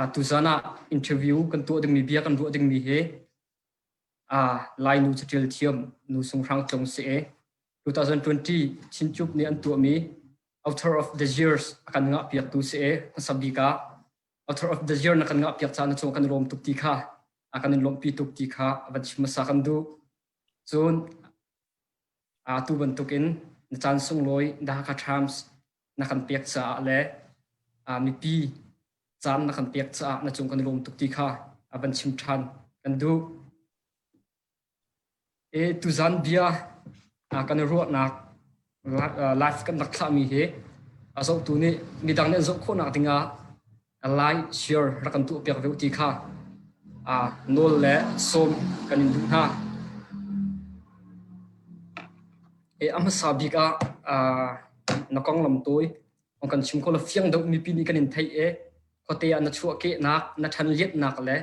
Tuzan ah interview kan tuah dingmi bia kan ruah dingmi hi Lainu caṭial thiam Nu Sung Hrang Tlung si i 2020 Chinchup nih an tuahmi Author of the Years a kan ngah piaktu si i hmasa bik ah Author of the Year na kan ngah piak caah na cung kan lawm tuk ti kha a kan in lawmhpi tuk ti kha van chim hmasa kan duh. Cun atu bantukin na caan sunglawi The Hakha Times na kan pek caah le mipi caan na kan pek caah na cung kan i lawm tuk ti kha a van chim ṭhan kan duh. E tuzan bia kan i ruahnak live kan rak thlahmi hi a zohtu nih midang nih an zoh khawhnak dingah like share rak kan tuah piak ve ti kha nawl le sawm kan in duh hna. E a hmasa bik ah na konglam tawi on kan chim kho la fiang deuh mipi nih kan in theih e khuate ah na chuahkehnak na ṭhanlianhnak le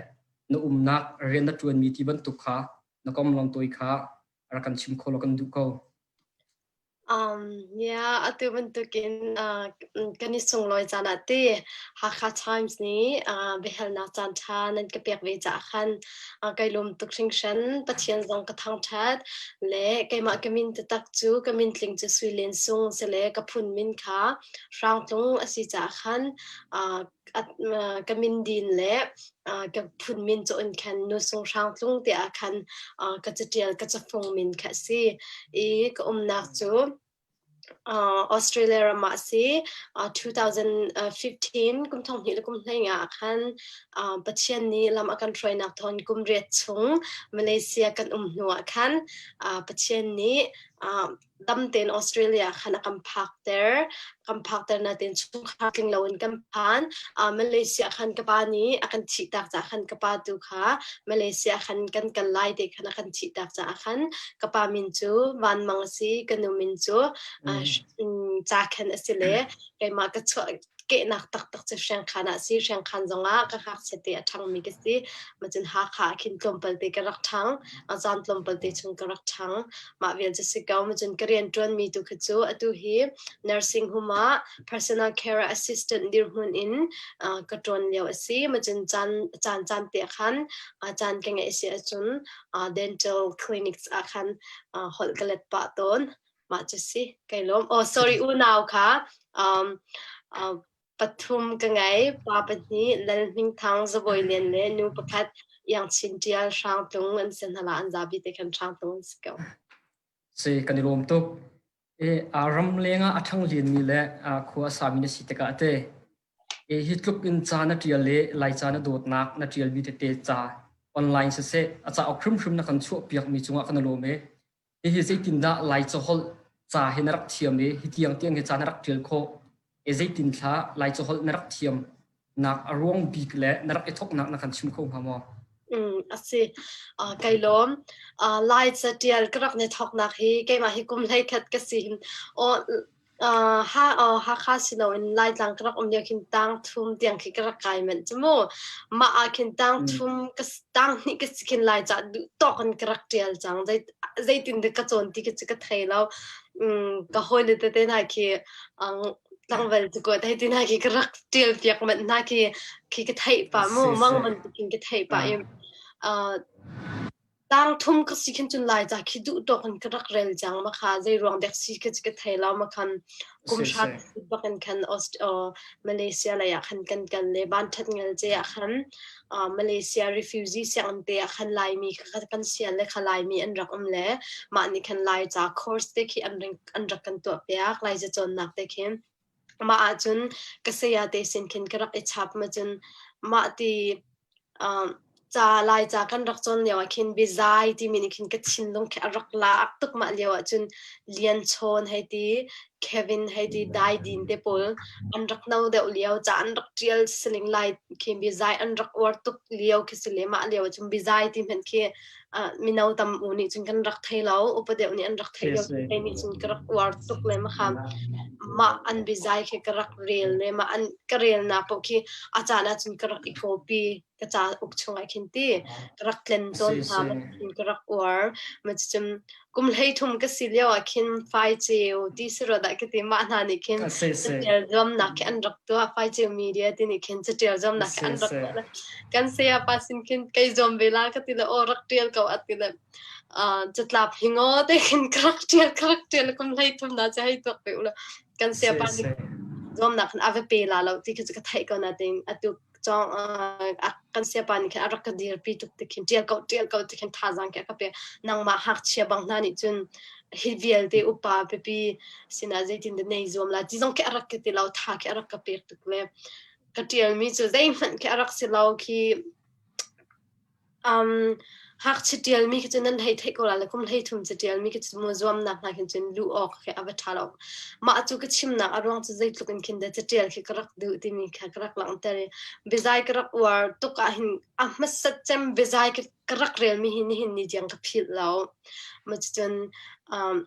na umnak rian na ṭuanmi ti bantuk kha na konglam tawi kha rak kan chim kho law kan duh ko. Um, yeah, atu bantukin uh, kan i sunglawi caan ah ti Hakha Times nih uh, biahalnak caan ṭha nan ka pek ve caah khan uh, kai lawm tuk hringhran. Pathian zong ka thangṭhat le keimah ka min taktak cu ka min tling cu Sui Len Sung si le ka phun min kha Hrangtlung a si caah khan uh, ka min din le ka phun min cu in khan Nu Sung Hrang Tlung tiah khan ka caṭial ka cafung min kha a si i ka umnak cu Australia ram ah a si. 2015 kum thong hnih le kum hlei nga ah khan Pathian nih lam a kan hruainak thawng kum riat chung Malaysia kan um hnu ah khan Pathian nih dam tein Australia khan a kan phakter. Kan phakter natin chungkhar tling loin kan phan. Uh, Malaysia khan ka pa nih a kan thihtak caah khan ka pa tu kha Malaysia khan kan kal lai te khan a kan thihtak caah khan ka pa min cu Van Mang a si, ka nu min cu uh, ca khan a si le keimah ka chuah kehnak taktak cu Hriangkhan ah si. Hriangkhan zongah ka ngakchia te a ṭhangmi ka si. Macun Hakha ah khin tlawmpal te ka rak ṭhang. A caan tlawmpal te chung ka rak ṭhang. Mah vial cu si ko. Macun ka rian ṭuanmi tu kha cu atu hi nursing home ah personal care assistant dirhmun in uh, ka ṭuan lio a si. Macun caan caan caan te ah khan uh, caan ka ngeih si ahcun uh, dental clinics ah khan uh, holh ka let pah tawn. Mah cu si kai lawm. Oh sorry unau kha um, uh, pathum ka ngei. Pa pahnih Lal Hming Thang Zabawi Lian le nu pakhat Iang Chin Ṭial Hrang Tlung an si hna la an zapi te khan Hrang Tlung an si ko. Si kan i lawm tuk. E a ram leng ah a ṭhang lianmi le khua a sami na si tikah te e hi tluk in ca na ṭial le Lai ca na dawtnak na ṭialmi tete ca online siseh a cauk hrimhrim na kan chuah piakmi cungah kan i lawm e. Hihi zeitindah Lai caholh ca hi na rak thiam i hi tiang tiang hi ca na rak ṭial khawh? I zeitin thla Lai caholh na rak thiam nak a ruang bik le na rak i thawknak na kan chim kho hnga maw? Mm, a si. Uh, kai lawm. Uh, Lai ca ṭial ka rak ni thawknak hi keimah hi kum hlei khat ka si. O Hakha si loin Laitlang ka rak um lio khin tang thum tiang khi ka rak kai manh cu mu. Mah ah khin tang thum ka tang hnih ka si khin Lai ca duh tawk in ka rak ṭial cang. Zei zeitin dah ka cawn ti khi cu ka thei lo. Ka hawile tete hna khi tlangval cu ko thei ti hna khi ka rak ṭial piak manh hna khi khi ka theih pah mu. Mang bantukin ka theih pah i Tang thum ka si khin cun Laica khi duh tawk in ka rak rel cang. Ma kha zei ruang dek si khi ka thei lo. Ma khan kum hra bak in khan Aust uh, Malaysia lei ah khan kan kal le van that ngel che ah khan uh, Malaysia refugee sianginn te ah khan Laimi kha kan sial le kha Laimi an rak um le mah nih khan Laica course te khi an ring an rak kan tuah piak Laica cawnnak te khi mah ahcun ka saya te sin khin ka rak i chap ma cun mah ti um, ca Laica kan rak cawn lio ah khin biazai timi nih khin ka thinlung khi a rak laak tuk mah lio ah cun Lian Chawn hei ti Kevin hei ti Dai Din te pawl an rak no deuh lio ca an rak ṭial siling lai khi biazai an rak uar tuk lio khi si le mah lio ah cun biazai ti hmanh khi uh, mino tam u nih cun kan rak thei lo upa deuh nih an rak thei lio kei nih cun ka rak uar tuk le ma kha mah an biazai khi ka rak rel le mah an ka relnak paoh khi a caan ah cun ka rak i copy ka ca uk chungah khin ti ka rak tlen tawn hna khin ka rak uar ma cun kum hlei thum ka si lio ah khin fai ceu ti si ro dah. ka ti mah hna nih khin catial zuamnak khi an rak tuah Faiceu Media ti nih khin catial zuamnak khi an rak tuah kan saya pa sin khin kei zuam ve la ka ti le aw rak tial ko a ti le catlap hingo te khin ka rak tial ka rak tial kum hlei thum na che hei tuak pe ula kan saya pa nih zuamnak khan a va pe la lo ti khi cu ka theih ko na ting atu cong kan siapa nih khin a rak ka dirpi tuk ti khin ṭial ko ṭial ko ti khin thazaang khi a ka pek nangmah ngakchia bang hna nih cun hi vialte upa pipi sinah zeitin dah nei zuam la ti zong khi a rak ka ti lo tha khi a rak ka pek tuk le ka ṭialmi cu zeihmanh khi a rak si lo khi Um, Ngakchia ṭialmi khi cu nan hei theih ko lai le kum 13 ca ṭialmi khi cu mu zuamnak hna khin cun luh awk khi a va ṭha lo. Mah cu ka chimnak a ruang cu zeitluk in khin dah caṭial khi ka rak duh timi kha ka rak langhter i biazai ka rak uar tuk ahhin a hmasat cem biazai ka rak relmi hi nihin ni tiang ka philh lo. Mah cucun um,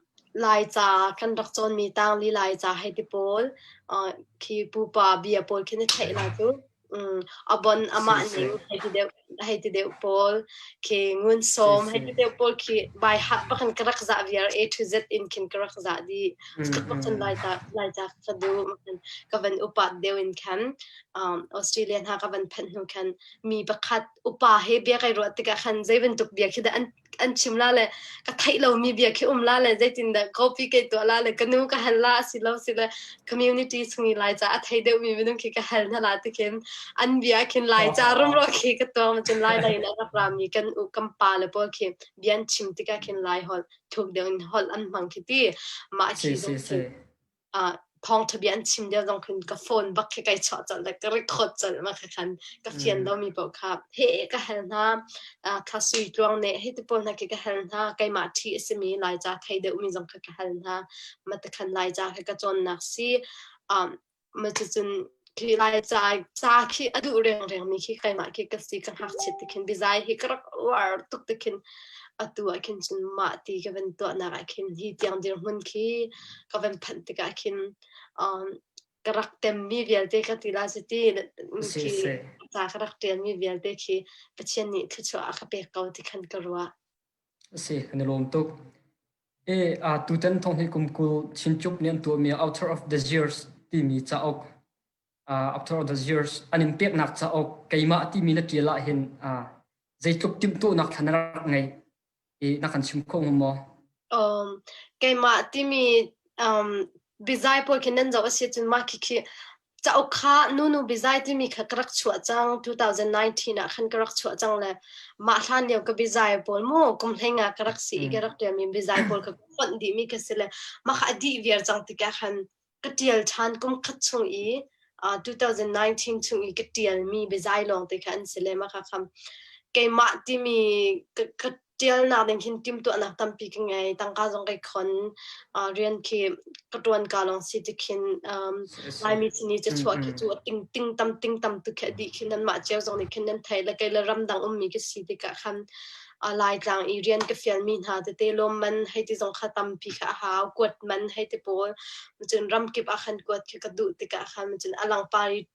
Laica kan rak cawnmi tangli Laica hei ti pawl uh, khi pupa bia pawl khi na theih lai cu. A bon amah ning hei ti deuh hei ti deuh pawl khi ngun sawm hei ti deuh pawl khi by heart pakhan ka rak zah viar A to Z in khin ka rak zah dih. Cutluk bak cun Laica Laica ka duh ka van upat deuh in khan um, Australia hna ka van phanh hnu khan mi pakhat upa he bia kai ruah tikah khan zei bantuk bia khi dah an an chim la le ka theih lomi bia khi um la le zeitindah copy kai tuah la le ka nu ka hal la si lo si le community chung i Laica a thei deuhmi minung khi ka hal hna la ti khin an bia khin Laica rumro khi ka tuang ma cun Lai lei in a rak rami kan u kan pa le pawl khi bia an chim tikah khin Lai holh thuk deuh in holh an hmang khi ti mah khi zong khi thawngṭha bia an chim lio zong khin ka phone bak khi kai chuah colh le ka record colh ma kha khan ka fian lomi paoh kha he ka hal hna kha sui tluang ne hei ti pawl hna khi ka hal hna keimah ṭhi a simi Laica thei deuhmi zong kha ka hal hna ma ti khan Laica kha ka cawnnak si ma cucun khi Laica ca khi a duh rengreng mi khi keimah khi ka si ka ngakchiat ti khin biazai hi ka rak uar tuk ti khin atu ah khin cun mah ti ka van tuahnak ah khin hi tiang dirhmun khi ka van phanh tikah khin um, ka rak temmi vialte ka ti la si ti khi ca ka rak ṭialmi vialte khi Pathian nih thluachuah a ka pek ko ti khan ka ruah. Si, kan i lawm tuk. E, a tutan thong hi kum kul Chinchuk nih an tuahmi Author of the Years timi cauk Author of the Years an in peknak cauk keimah timi na ṭial ah hin zeitluk timhtuahnak thla na rak ngei i na kan chim kho hnga maw? Um, keimah timi um, bizai pawl khi nan zoh a si cun mah khi khi cauk kha nunu bizai timi kha ka rak chuah cang 2019 ah khan ka rak chuah cang le mah hlan lio ka bizai pawl mu kum hlei nga ka rak si i ka rak ṭialmi bizai pawl ka fonh dihmi ka si le mah kha a dih viar cang tikah khan ka ṭial ṭhan kum khat chung i 2019 chung i ka ṭialmi biazai lawng te kha an si le mah kha kham keimah timi ka, ka ṭialnak ding hin timhtuahnak tampi ka ngei tangka zong kai khon rian khi ka ṭuan ka lawng si ti khin Laimi sin i cachuah khi cu ting ting tam ting tam tu khi a dih khi nanmah cio zong nih khin nan thei le kei le ramdang ummi ka si tikah khan Laitlang i rian ka fialmi hna tete lawmman hei ti zong kha tampi kha a hau, kuat man hei ti pawl. Cun ramkip ah khan kuat khi ka duh tikah khan cun a langpar i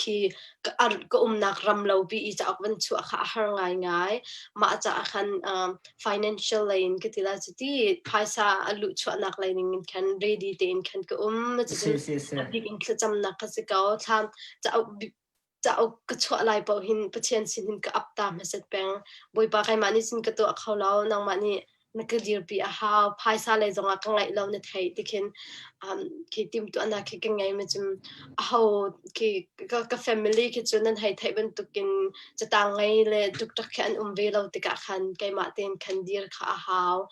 khi ka, ka umnak ram lo pi i cauk van chuah kha a har ngaingai. Mah caah khan um, financial lei in ka ti la cu ti phaisa a luh chuahnak lei ning in khan ready tein khan ka um. Cucun a bik in thlacamnak ka si ko. Thlam cauk cauk ka chuah lai paoh hin Pathian sin hin ka ap ta hmasat peng. Bawipa keimah nih cun ka tuah kho lo, nangmah nih na ka dirpi a hau, phaisa lei zongah ka ngaih lo na theih ti khin um, khi timhtuahnak khi ka ngei ma cun aho khi ka, ka family khi cu nan hei theih bantukin catang ngei le tuktak khi an um ve lo tikah khan keimah tein khan dir kha a hau.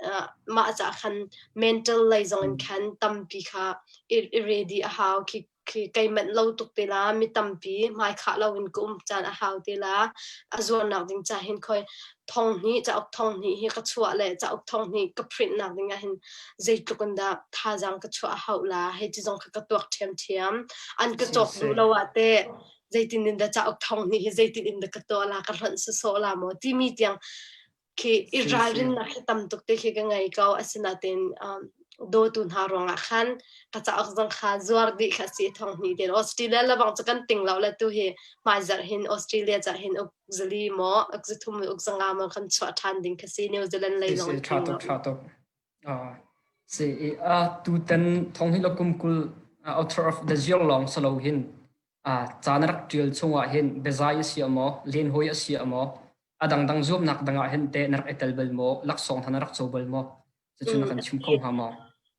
Uh, mah caah khan mental lei zong in khan tampi kha i, i ready a hau khi khi kai manh lo tuk te la mi tampi hmai khah lo in ka um caan a hau te la a zuarnak ding ca hin khoi thong hnih cauk thong hnih hi ka chuah le cauk thong hnih ka print nak ding ah hin zeitluk in dah thazaang ka chuah a hauh la hei ti zong kha ka tuak ṭhiamṭhiam an ka cawk duh lo ah te zeitin in dah cauk thong hnih hi zeitin in dah ka tuah la ka hlonh sawsawh la maw timi tiang khi i ralrinnak hi tam tuk te khi ka ngei ko asinain um, dawtu hna ruangah khan ka cauk zong kha zuar dih kha si thong hnih ten Australia lebang cu kan ting lo le tu hi hmaizarh hin Australia ca hin uk zali maw uk zathum uk zanga maw kan chuah ṭhan ding kha si New Zealand lei zong tha tuk tha tuk. Si i a tutan thong hi kum 20 author of the year lawng salo hin ca na rak ṭial chungah hin biazai a si maw, lenhawi a si maw, a dangdang zuamnak dangah hin teh na rak i tel bal maw, laksawng hna na rak co bal maw? Cucu na kan chim kho hnga maw?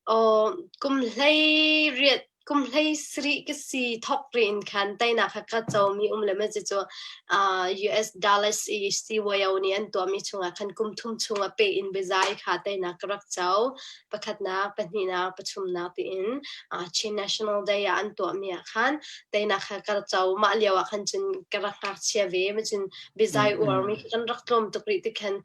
Aw, kum hlei riat kum hlei sarih ka si thawk ri in khan teinak kha ka comi um le ma cu US Dallas i CYO nih an tuahmi chungah khan kum thum chung a pe in biazai kha teinak ka rak co. Pakhatnak, pahnihnak, pathumnak tiin Chin National Day ah an tuahmi ah khan teinak kha ka rak co. Mah lio ah khan cun ka rak ngakchia ve. Ma cun biazai uarmi khi kan rak tlawm tuk rih ti khan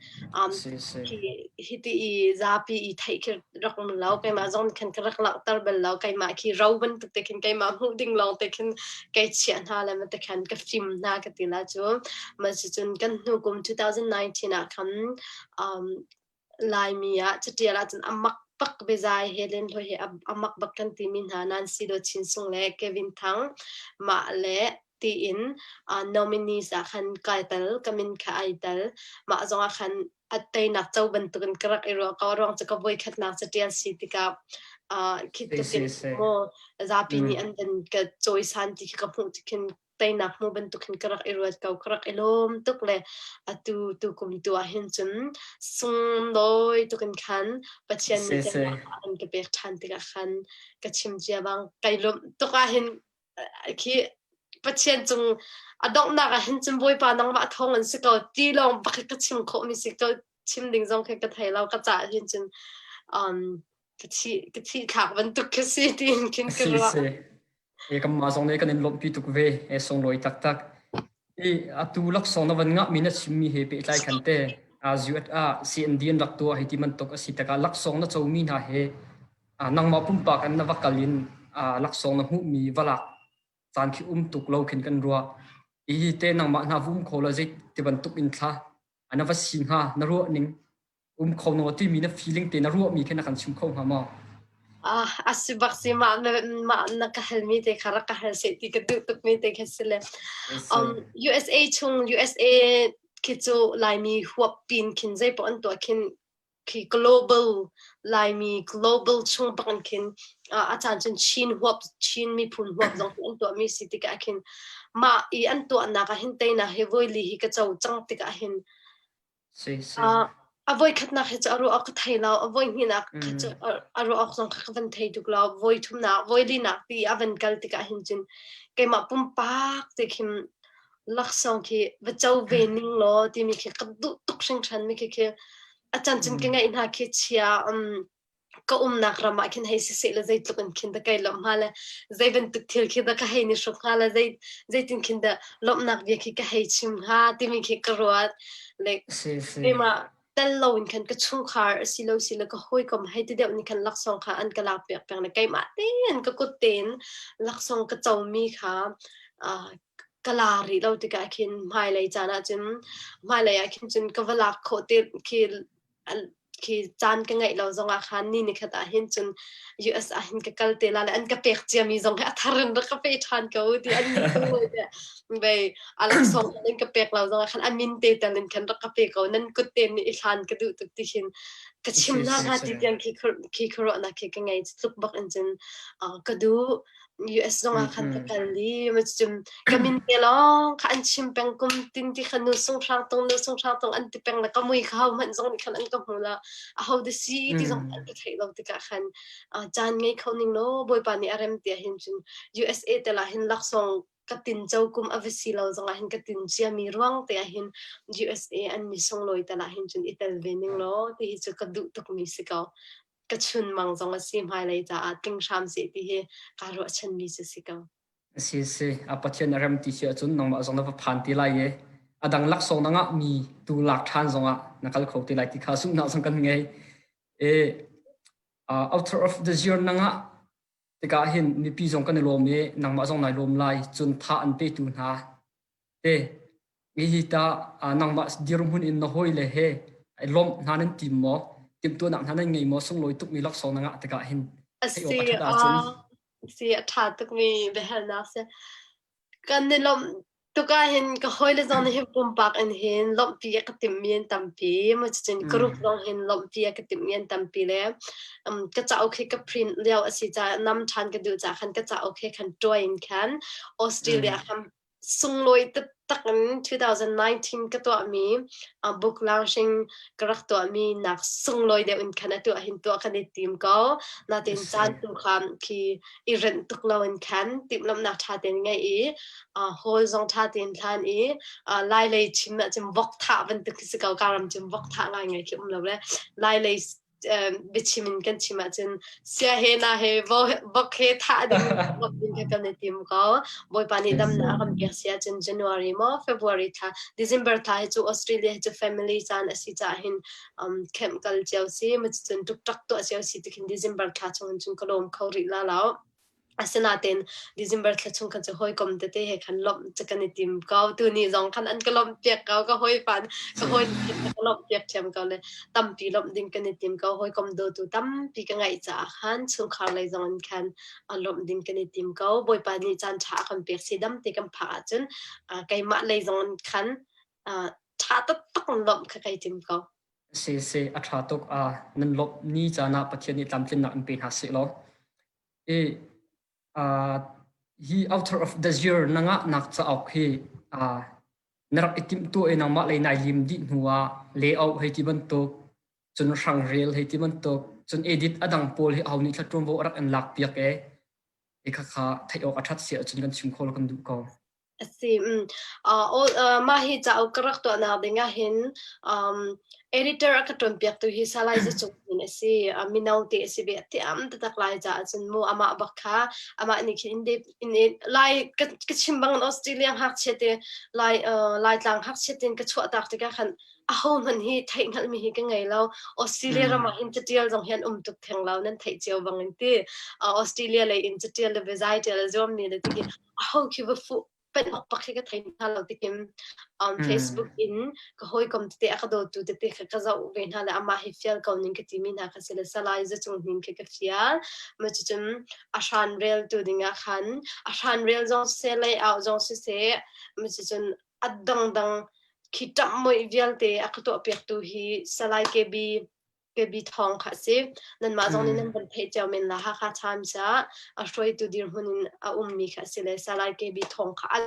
hi ti i zapi i theih khi rak um lo. Keimah zong khan ka rak langhter bal lo. Keimah khi ro bantuk te khin keimah hmuh ding lawng te khin kai chiah hna le ma te khan ka fim hna ka ti la cu. Ma cun kan hnu kum 2019 ah khan um, Laimi ah catial ahcun a mak bak biazai he lenhloi he a mak bak kan timi hna Nancy Dawt Chin Sung le Kevin Thang mah le tiin nominees ah khan kai tel ka min kha ai tel mah zong ah khan a teinak co bantukin ka rak i ruah ko ruang cu ka voikhatnak catial si tikah khi tukin maw zapi nih an van ka cawisan ti khi ka hmuh tikhin teinak hmu bantuk hin ka rak i ruat ko ka rak i lawm tuk le atu tu kum tu ah hin cun sunglawi tuk in khan Pathian nih an ka pek ṭhan tikah khan ka chim cia bang kai lawmh tuk ah hin khi Pathian cung a donghnak ah hin cun Bawipa nangmah thawng an si ko ti lawng bak ka chim khawh mi si ko chim ding zong khi ka thei lo ka caah hin cun um ka thi ka thi thlak bantuk ka si tiin khin ka ruah. E kanmah zong nih kan in lawmhpi tuk ve e sunglawi taktak. I atu laksawng na van ngahmi na chimmi he pehtlai khan te US ah CND an rak tuah hi ti bantuk a si tikah laksawng na comi hna he nangmah pumpak in na va kal in laksawng na hmuhmi va lak caan khi um tuk lo khin kan ruah. Hi te nangmah hna va um kho la zei ti bantuk in thla na va si hnga na ruah ning um kho naw timi na feeling te na ruahmi khi na kan chim kho hnga maw? Ah, a si bak si mah mah na ka halmi te kha rak ka hal seh ti ka duh tukmi te kha si le. Um, USA chung USA khi cu Laimi huap pin khin zei paoh an tuah khin khi global Laimi global chung bak in khin a caan cun Chin huap Chin miphun huap zong an tuahmi si tikah khin mah i an tuahnak ah hin teinak hi voili hi ka co cang tikah hin A voikhatnak hi cu a ruah awk ka thei lo. A voihnihnak kha cu a ruah awk zong kha ka van thei tuk lo. Voithumnak, voilinak ti a van kal tikah hin cun keimah pumpak te khin laksawng khi va co ve ning law timi khi ka duh tuk hringhran mi khi khi a can cun ka ngaih hna khi chia um ka umnak ram ah khin hei siseh le zeitluk in khin dah kai lawmh hnga le zei bantuk thil khi dah ka hei ni hruk hnga le zei zeitin khin dah lawmhnak bia khi ka hei chim hnga timi khi ka ruat like keimah tel lo in khan ka chungkhar asi lo si le ka hawikom hei ti deuh nih khan laksawng kha an ka lak piak peng le keimah tein ka kut tein laksawng ka comi kha ka la rih lo tikah khin hmailei caan ah cun hmailei ah khin cun ka va lak khawh te khi khi caan ka ngeih lo zongah khan ni nikhat ah hin cun US ah hin ka kal te la le an ka pek ciami zong hi a thar in rak ka pe ṭhan ko ti an ni vei a laksawng in ka pek lo zongah khan a min te tel in khan rak ka pe ko nan kut te nih i hlan ka duh tuk ti khin ka chim na hna ti tiang khi khi khuaruahnak khi ka ngei tluk bak in cun ka duh US zong ah khan ka kal i cun ka min te lawng kha an chim peng kum tin ti kha nu sung hrang tung nu sung hrang tung an ti peng le ka mui kha ho hmanh zong nih khan an ka hmu la a ho de si ti zong an ka theih lo tikah khan caan ngei kho ning law Bawipa nih a rem ti ah hin cun USA te lah hin laksawng ka tin cho kum a va si lo zong ah hin ka tin cia mi ruang te ah hin USA an ni sunglawi te lah hin cun i tel ve ning law ti hi cu ka duh tuk mi si ko ka chunmang zong a si hmailei caah tling hram seh ti hi kaa ruahchanmi cu si ko. Si si a Pathian a rem ti si ahcun nangmah zong na va phan ti lai i a dang laksawng na ngahmi tu lak ṭhan zongah na kal kho ti lai ti kha zumhnak zong kan ngei. E author of the year na ngah tikah hin mipi zong kan i lawm i nangmah zong nai lawm lai cun tha an petu hna te Hihi tah nangmah dirhmun in na hawile he lawmh hna nan tim maw? Timhtuahnak hna nan ngei maw? Sunglawi tukmi laksawng na ngah tikah hin theih awk a ṭhat ahcun. Si, a ṭha tukmi biahalnak si. Kan i lawmh. Tukah hin ka hawile zong nih hin pumpak in hin lawmhpi a ka timhmi an tampi. Cucun group zong hin lawmhpi a ka timhmi an tampi le ka cauk hi ka print lio a si caah nam ṭhan ka duh caah khan ka cauk he khan tuai in khan Australia khan sunglawi taktak in 2019 ka tuahmi book launching ka rak tuahmi nak sunglawi deuh in khan atu ah hin tuah kan i tim ko. Natin caan tu kha khi i renh tuk lo in khan timhlamhnak ṭha tein ngeih i hall zong ṭha tein hlan i Lai lei chim ahcun vok thah bantuk khi si ko karam cun vok thah ngaingai khi um lo le Lai lei biachim in kan chim ahcun sia he na he vok he thah ding vok ding kha kan i tim ko. Bawipa nih damnak a kan pek si ahcun January maw February thla December thla hi cu Australia hi cu family caan a si caah hin camp kal cio si cun tuk tuah cio si tikhin December thla chung cun ka lawm kho rih la lo. Asinain December thla chung khan cu hawikom tete he khan lawmh cu kan i tim ko. Tuni zong khan an ka lawmh piak ko. Ka hawipa ka hawi ka lawmh piak ṭhiam ko le tampi lawmh ding kan i tim ko. Hawikom dawtu tampi ka ngaih caah khan chungkhar lei zong in khan lawmh ding kan i tim ko. Bawipa nih caan ṭha a kan pek si dam te kan phak ahcun keimah lei zong in khan ṭha taktak in lawmh kha kai tim ko. Si si a ṭha tuk. Nan lawmh ni caan ah Pathian nih tlamtlinnak in pe hna seh law. I hi author of the year na ngahnak cauk hi na rak i timhtuah i nangmah lei nai lim dih hnu ah layout hei ti bantuk cun hrangrel hei ti bantuk cun edit a dang pawl hi aho nih thla ṭuanvo a rak in lak piak e i khakha theih awk a ṭhat si ahcun kan chim kho lo kan duh ko. A si. Mah hi cauk ka rak tuahnak ding ah hin editor a ka ṭuanpiaktu hi Salai Za Cung Hnin a si. Mino te a si ve. A thiam taktak Lai caah cun mu amah bak kha amah nih khin in Lai ka chim bang in Australia ngakchia te Lai Laitlang ngakchia tein ka chuahtak tikah khan ahohmanh hi theih hngalhmi hi ka ngei lo. Australia ram ah hin catial zong hi an um tuk theng lo. Nan theih cio bang in ti. Australia lei in catial le biazai ṭial a zuammi le ti aho khi va fuh penh awk bak khi ka thei hna lo tikim Facebook in ka hawikom tete a ka dawtu tete kha ka zoh ve hna le amah hi fial ko ning ka timi hna kha si le Salai Zacung Hnin khi ka fial ma cucun a hran rel tu dingah khan a hran rel zong siseh layout zong siseh ma cucun a dangdang khi ṭamh moih vialte a ka tuah piaktu hi Salai KB KB Thawng kha a si. Nanmah zong nih nan van theih cio men la Hakha Times ah a hruaitu dirhmun in a ummi kha a si le Salai KB Thawng kha a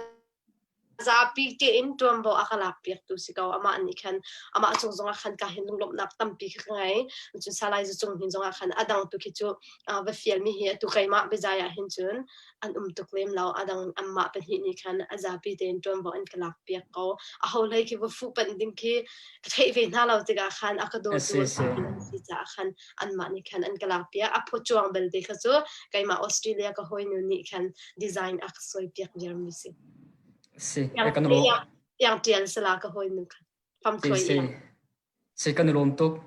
zapi tein ṭuanvo a ka lak piaktu si ko. Amah nih khan amah cung zongah khan ka hin lunglawmhnak tampi kha ka ngei. Cun Salai Zacung hin zongah khan a dang tu khi cu va fialmi hi atu keimah biazai ah hin cun an um tuk lem lo. A dang anmah pahnih nih khan a zapi tein ṭuanvo an ka lak piak ko. A ho hlei khi va fuh panh ding khi ka theih ve hna lo tikah khan a ka dawtu an si caah khan anmah nih khan an ka lak piak. A phaw cuang belte kha cu keimah Australia ka hawinu nih khan design a ka sawi piak viarmi si. Si, kan Iang ṭial sala ka hawinu khan. Fam Si, si. Si kan i lawm tuk.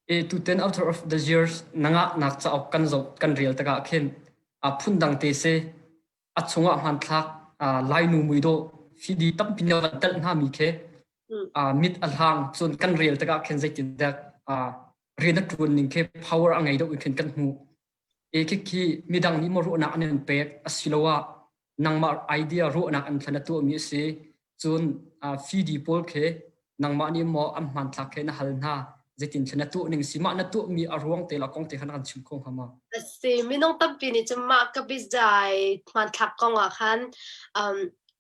I tuten Author of the Years na ngahnak cauk kan zoh kan rel tikah khin a phundang te si a chungah hmanthlak Lainu muidawh fidi tampi na van telh hna mi khi mit a hlang cun kan rel tikah khin zeitindah rian a ṭuan ning khi power a ngei deuh in khin kan hmuh. E khi khi midang nih maw ruahnak an in pek asiloah nangmah idea ruahnak an thlan a tuahmi a si. Cun fidi pawl khi nangmah nih maw an hmanthlak khi na hal hna zeitin thlen na tuah ning si mah na tuahmi a ruang te la kong te kha na kan chim kho hnga maw? A si minung tampi nih cun mah ka bizai hmanthlak kong ah khan um,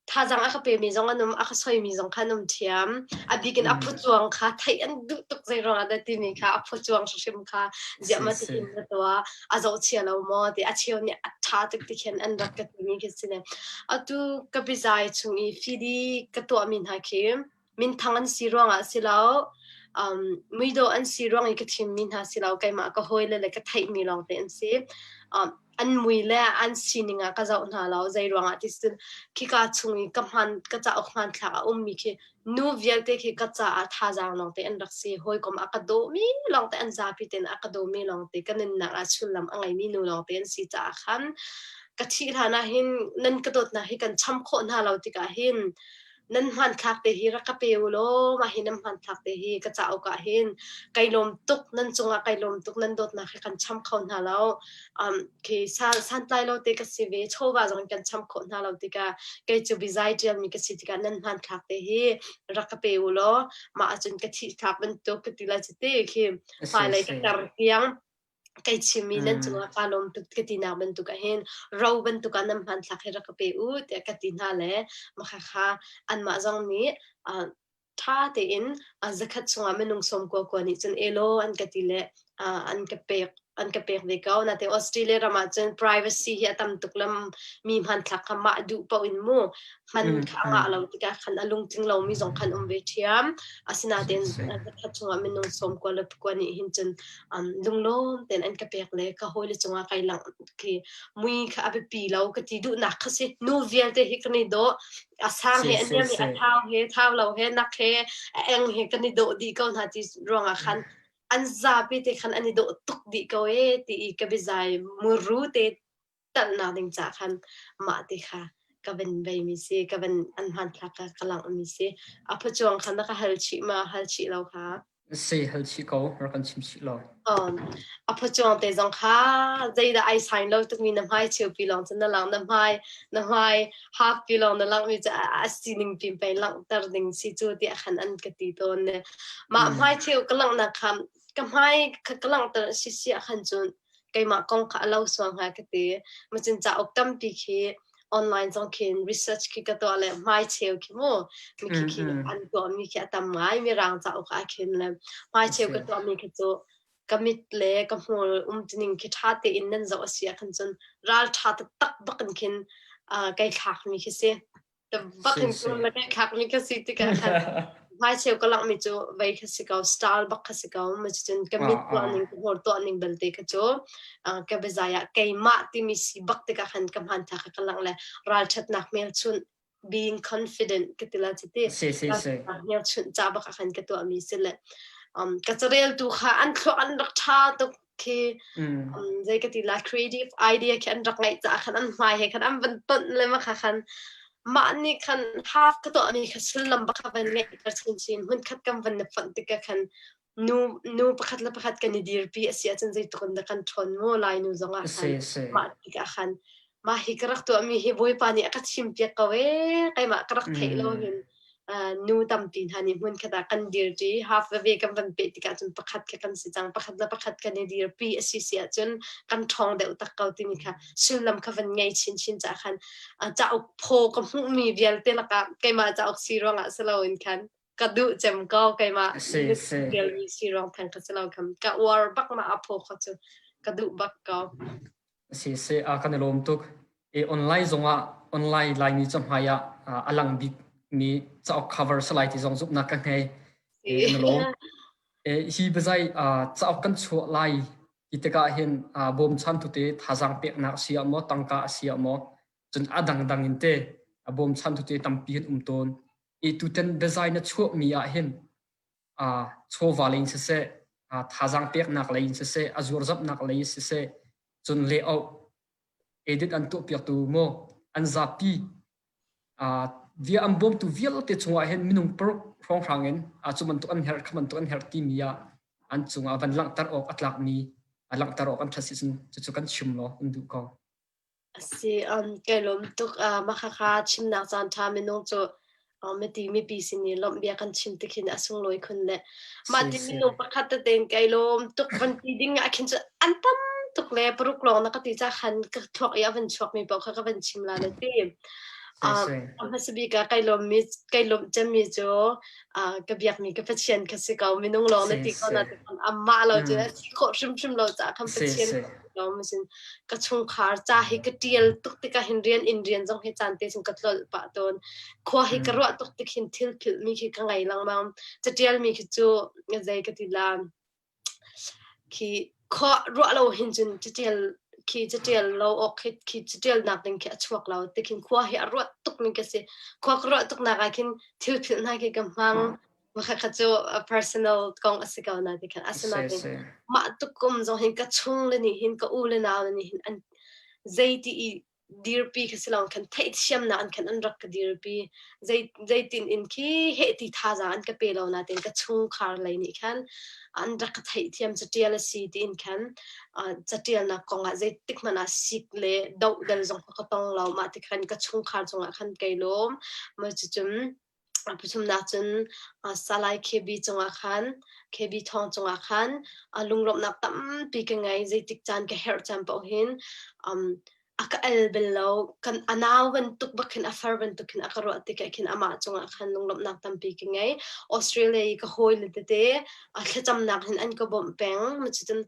thazaang a ka pemi zong an um a ka soimi zong kha an um ṭhiam a bik in a phucuang kha theih an duh tuk zei ruangah dah timi kha a phucuang hrimhrim kha ziah ma tihin na tuah a zohchia lo maw ti a cheu nih a ṭha tuk ti khin an rak ka timi khi si ne atu ka bizai chung i fidi ka tuahmi hna khi minthang an si ruangah si lo um, muidawh an si ruang i ka thimmi hna si lo keimah ka hawile le ka theihmi lawngte an si um, an mui le an sining ah ka zoh hna lo zei ruangah ti cun khika chung i ka hman ka cauk hmanthlak a ummi khi nu vialte khi ka caah thazaang lawngte an rak si hawikom a ka dawmi lawngte an zapi tein a ka dawmi lawngte ka nunnak ah sullam a ngeimi nu lawngte an si caah khan ka thih hlan ah hin nan ka dawtnak hi kan cham khawh hna lo tikah hin. Nan hmanthlak te hi rak ka pe u law mah hi nan hmanthlak te hi ka cauk ah hin kai lawm tuk nan cungah kai lawm tuk nan dawtnak hi kan cham kho hna lo. Khi santlai lo te ka si ve chawva zong kan cham khawh hna lo tikah kei cu bizai ṭialmi ka si tikah nan hmanthlak te hi rak ka pe u law mah ahcun ka thih thlak bantuk ka ti lai cu ti khi hmailei ka tar tiang kai chimmi nan cungah kaa lawm tuk ka tinak bantuk ahhin ro bantuk ah nan hmanthlak hi rak ka pe u tiah ka ti hna le mah kha anmah zong nih ṭha tein zakhat chungah minung sawm kua kua nih cun elaw an ka ti le an ka pek an ka pek ve ko. Natin Australia ram ah cun privacy hi a tam tuk lam mi hmanthlak kha mah duh paoh in mu hman kha a ngah lo tikah khan a lungtling lomi zong khan um ve ṭhiam. Asinain zakhat chungah minung sawm kua le kua nih hin cun lunglawm tein an ka pek le ka hawile cungah kai langh khi mui kha a biapi lo ka ti duhnak kha si. Nu vialte hi kan i dawh. A sang he a niam he a thau he thau lo he nak he a eng he kan i dawh dih ko hna ti ruangah khan an zapi te khan an i dawh tuk dih ko e ti i ka biazai muru te talhnak ding ca khan mah ti kha ka van vei mi si ka van an hmanthlak ka ka langh mi si a phachuang kha na ka hal chih ma hal chih lo kha Si hal chih ko rak kan chim chih lo. A phachuang te zong kha zeidah ai sign lo tukmi na hmai cheupi lawng cun na lang na hmai na hmai half pi lawng na langh mi cu a sining pin pei langhter ding si cu tiah khan an ka ti tawn ne. Mah hmai cheu ka langhnak kha ka hmai ka langhter si si ah khan cun keimah kong kha a lo sual hnga ka ti. Macun cauk tampi khi online zong khin research khi ka tuah le hmai cheu khi mu mi khi khi an tuah mi khi a tam ngai mirang cauk ah khin le hmai cheu ka tuah mi khi cu ka mit le ka hmur umtuning khi ṭha tein nan zoh a si ah khan cun ral ṭha taktak bak in khin kai thlak mi khi si. Bak in cun na kai thlak mi ka si tikah khan hmai cheu ka langh mi cu vei kha si ko style bak kha si ko ma cun ka mit tuah ning ka hmur tuah ning belte kha cu ka biazai ah keimah timi si bak tikah khan ka hmanthlak kha ka langh le ralṭhatnak hmelchunh being confident ka ti la ci ti hmelchunh ca bak ah khan ka tuah mi si le ka careltu kha an thluak an rak ṭha tuk khi zei ka ti la creative idea khi an rak ngeih caah khan an hmai he khan an van tonh le ma kha khan mah nih khan half ka tuah mi kha sullam bak kha van ngeihter chinchin hmunkhat kan van na fonh tikah khan nu nu pakhat le pakhat kan i dirpi a si ahcun zeitluk in dah kan ṭhawn mu lai nu zong ah khan mah tikah khan mah hi ka rak tuahmi hi Bawipa nih a ka chimpiak ko ee keimah ka rak theih lo hin nu tampi hna nih hmunkhat ah kan dirṭi half veve kan van peh tikah cun pakhat kha kan si cang pakhat le pakhat kan i dirpi a si si ahcun kan ṭhawng deuh tak ko timi kha sullam kha van ngei chinchin caah khan cauk phaw ka hmuhmi vialte lakah keimah cauk si ruangah si loin khan ka duh cem ko keimah mi si ruang theng ka si lo khan ka uar bak ma a phaw kha cu ka duh bak ko. Si si a kan i lawm tuk. E online zongah online Laimi cahmai ah a lang bik mi cauk cover salai ti zong zumhnak ka ngei. E na lawm. E hi biazai cauk kan chuah lai ti tikah hin bawmchan tu te thazaang peknak si ah maw tangka a si ah maw cun a dangdang in te a bawmchan tu te tampi an um tawn. I tutan biazai na chuah mi ah hin chawva lei in siseh thazaang peknak lei in siseh a zuarzamhnak lei in siseh cun layout edit an tuahpiaktu maw an zapi via an bawmtu vialte chungah hin minung paruk hrawnghrang in cu bantuk an herh kha bantuk an herh timi ah an cungah van langhter awk a tlakmi a langhter awk an ṭhat si cun cucu kan chim law an duh ko. A si, kai lawm tuk. Mah khakha chimnak caanṭha minung cu miti mipi sin i lawmh bia kan chim tik hin a sunglawi khun le mah ti minung pakhat tete in kai lawm tuk van ti ding ah khin cu an tam tuk le paruk lawng na ka ti ca khan ka thluak i a van chuak mi paoh kha ka van chim la na ti. A hmasa bik ah kai lawm mi kai lawmh cemmi cu ka biakmi ka Pathian ka si ko minung lawng na ti ko na ti amah lo cu a si khawh hrimhrim lo caah khan Pathian sin ka chungkhar ca hi ka ṭial tuk tikah hin rian in rian zong hi caan te cun ka tlolh pah tawn. Khua hi ka ruah tuk tik hin thil philhmi khi ka ngei lengmang. Caṭialmi khi cu zei ka ti la khi khua ruah lo hin cun caṭial khi caṭial lo awk khi khi caṭialnak ding khi a chuak lo tikhin khua hi a ruat tukmi ka si. Khua ka ruah tuknak ah khin thil philh hna khi ka hmang. Kha cu personal kong a si ko na ti khan asinain mah tuk kum zong hin ka chung le nih hin ka u le nau le nih hin an zei ti i Dirpi kha si lo khan theihthiamnak an khan an rak ka dirpi. Zei zeitin in khi heh ti thazaang an ka pe lo nain ka chungkhar lei nih khan an rak ka theihthiam catial a si tiin khan catialnak kong ah zeitik hmanh ah sik le dohdal zong ka tong lo. Mah ti khan ka chungkhar cungah khan kai lawm. Mah cucun Pathumnak cun Salai KB cungah khan KB Thawng cungah khan lunglawmhnak tampi ka ngei. Zeitik caan ka herh caan paoh hin a ka el bal lo. Kan a nau bantuk bak khin a far bantuk khin a ka ruah tikah khin amah cungah khan lunglawmhnak tampi ka ngei. Australia i ka hawile tete thlacamnak hin an ka bawmh peng. Cucun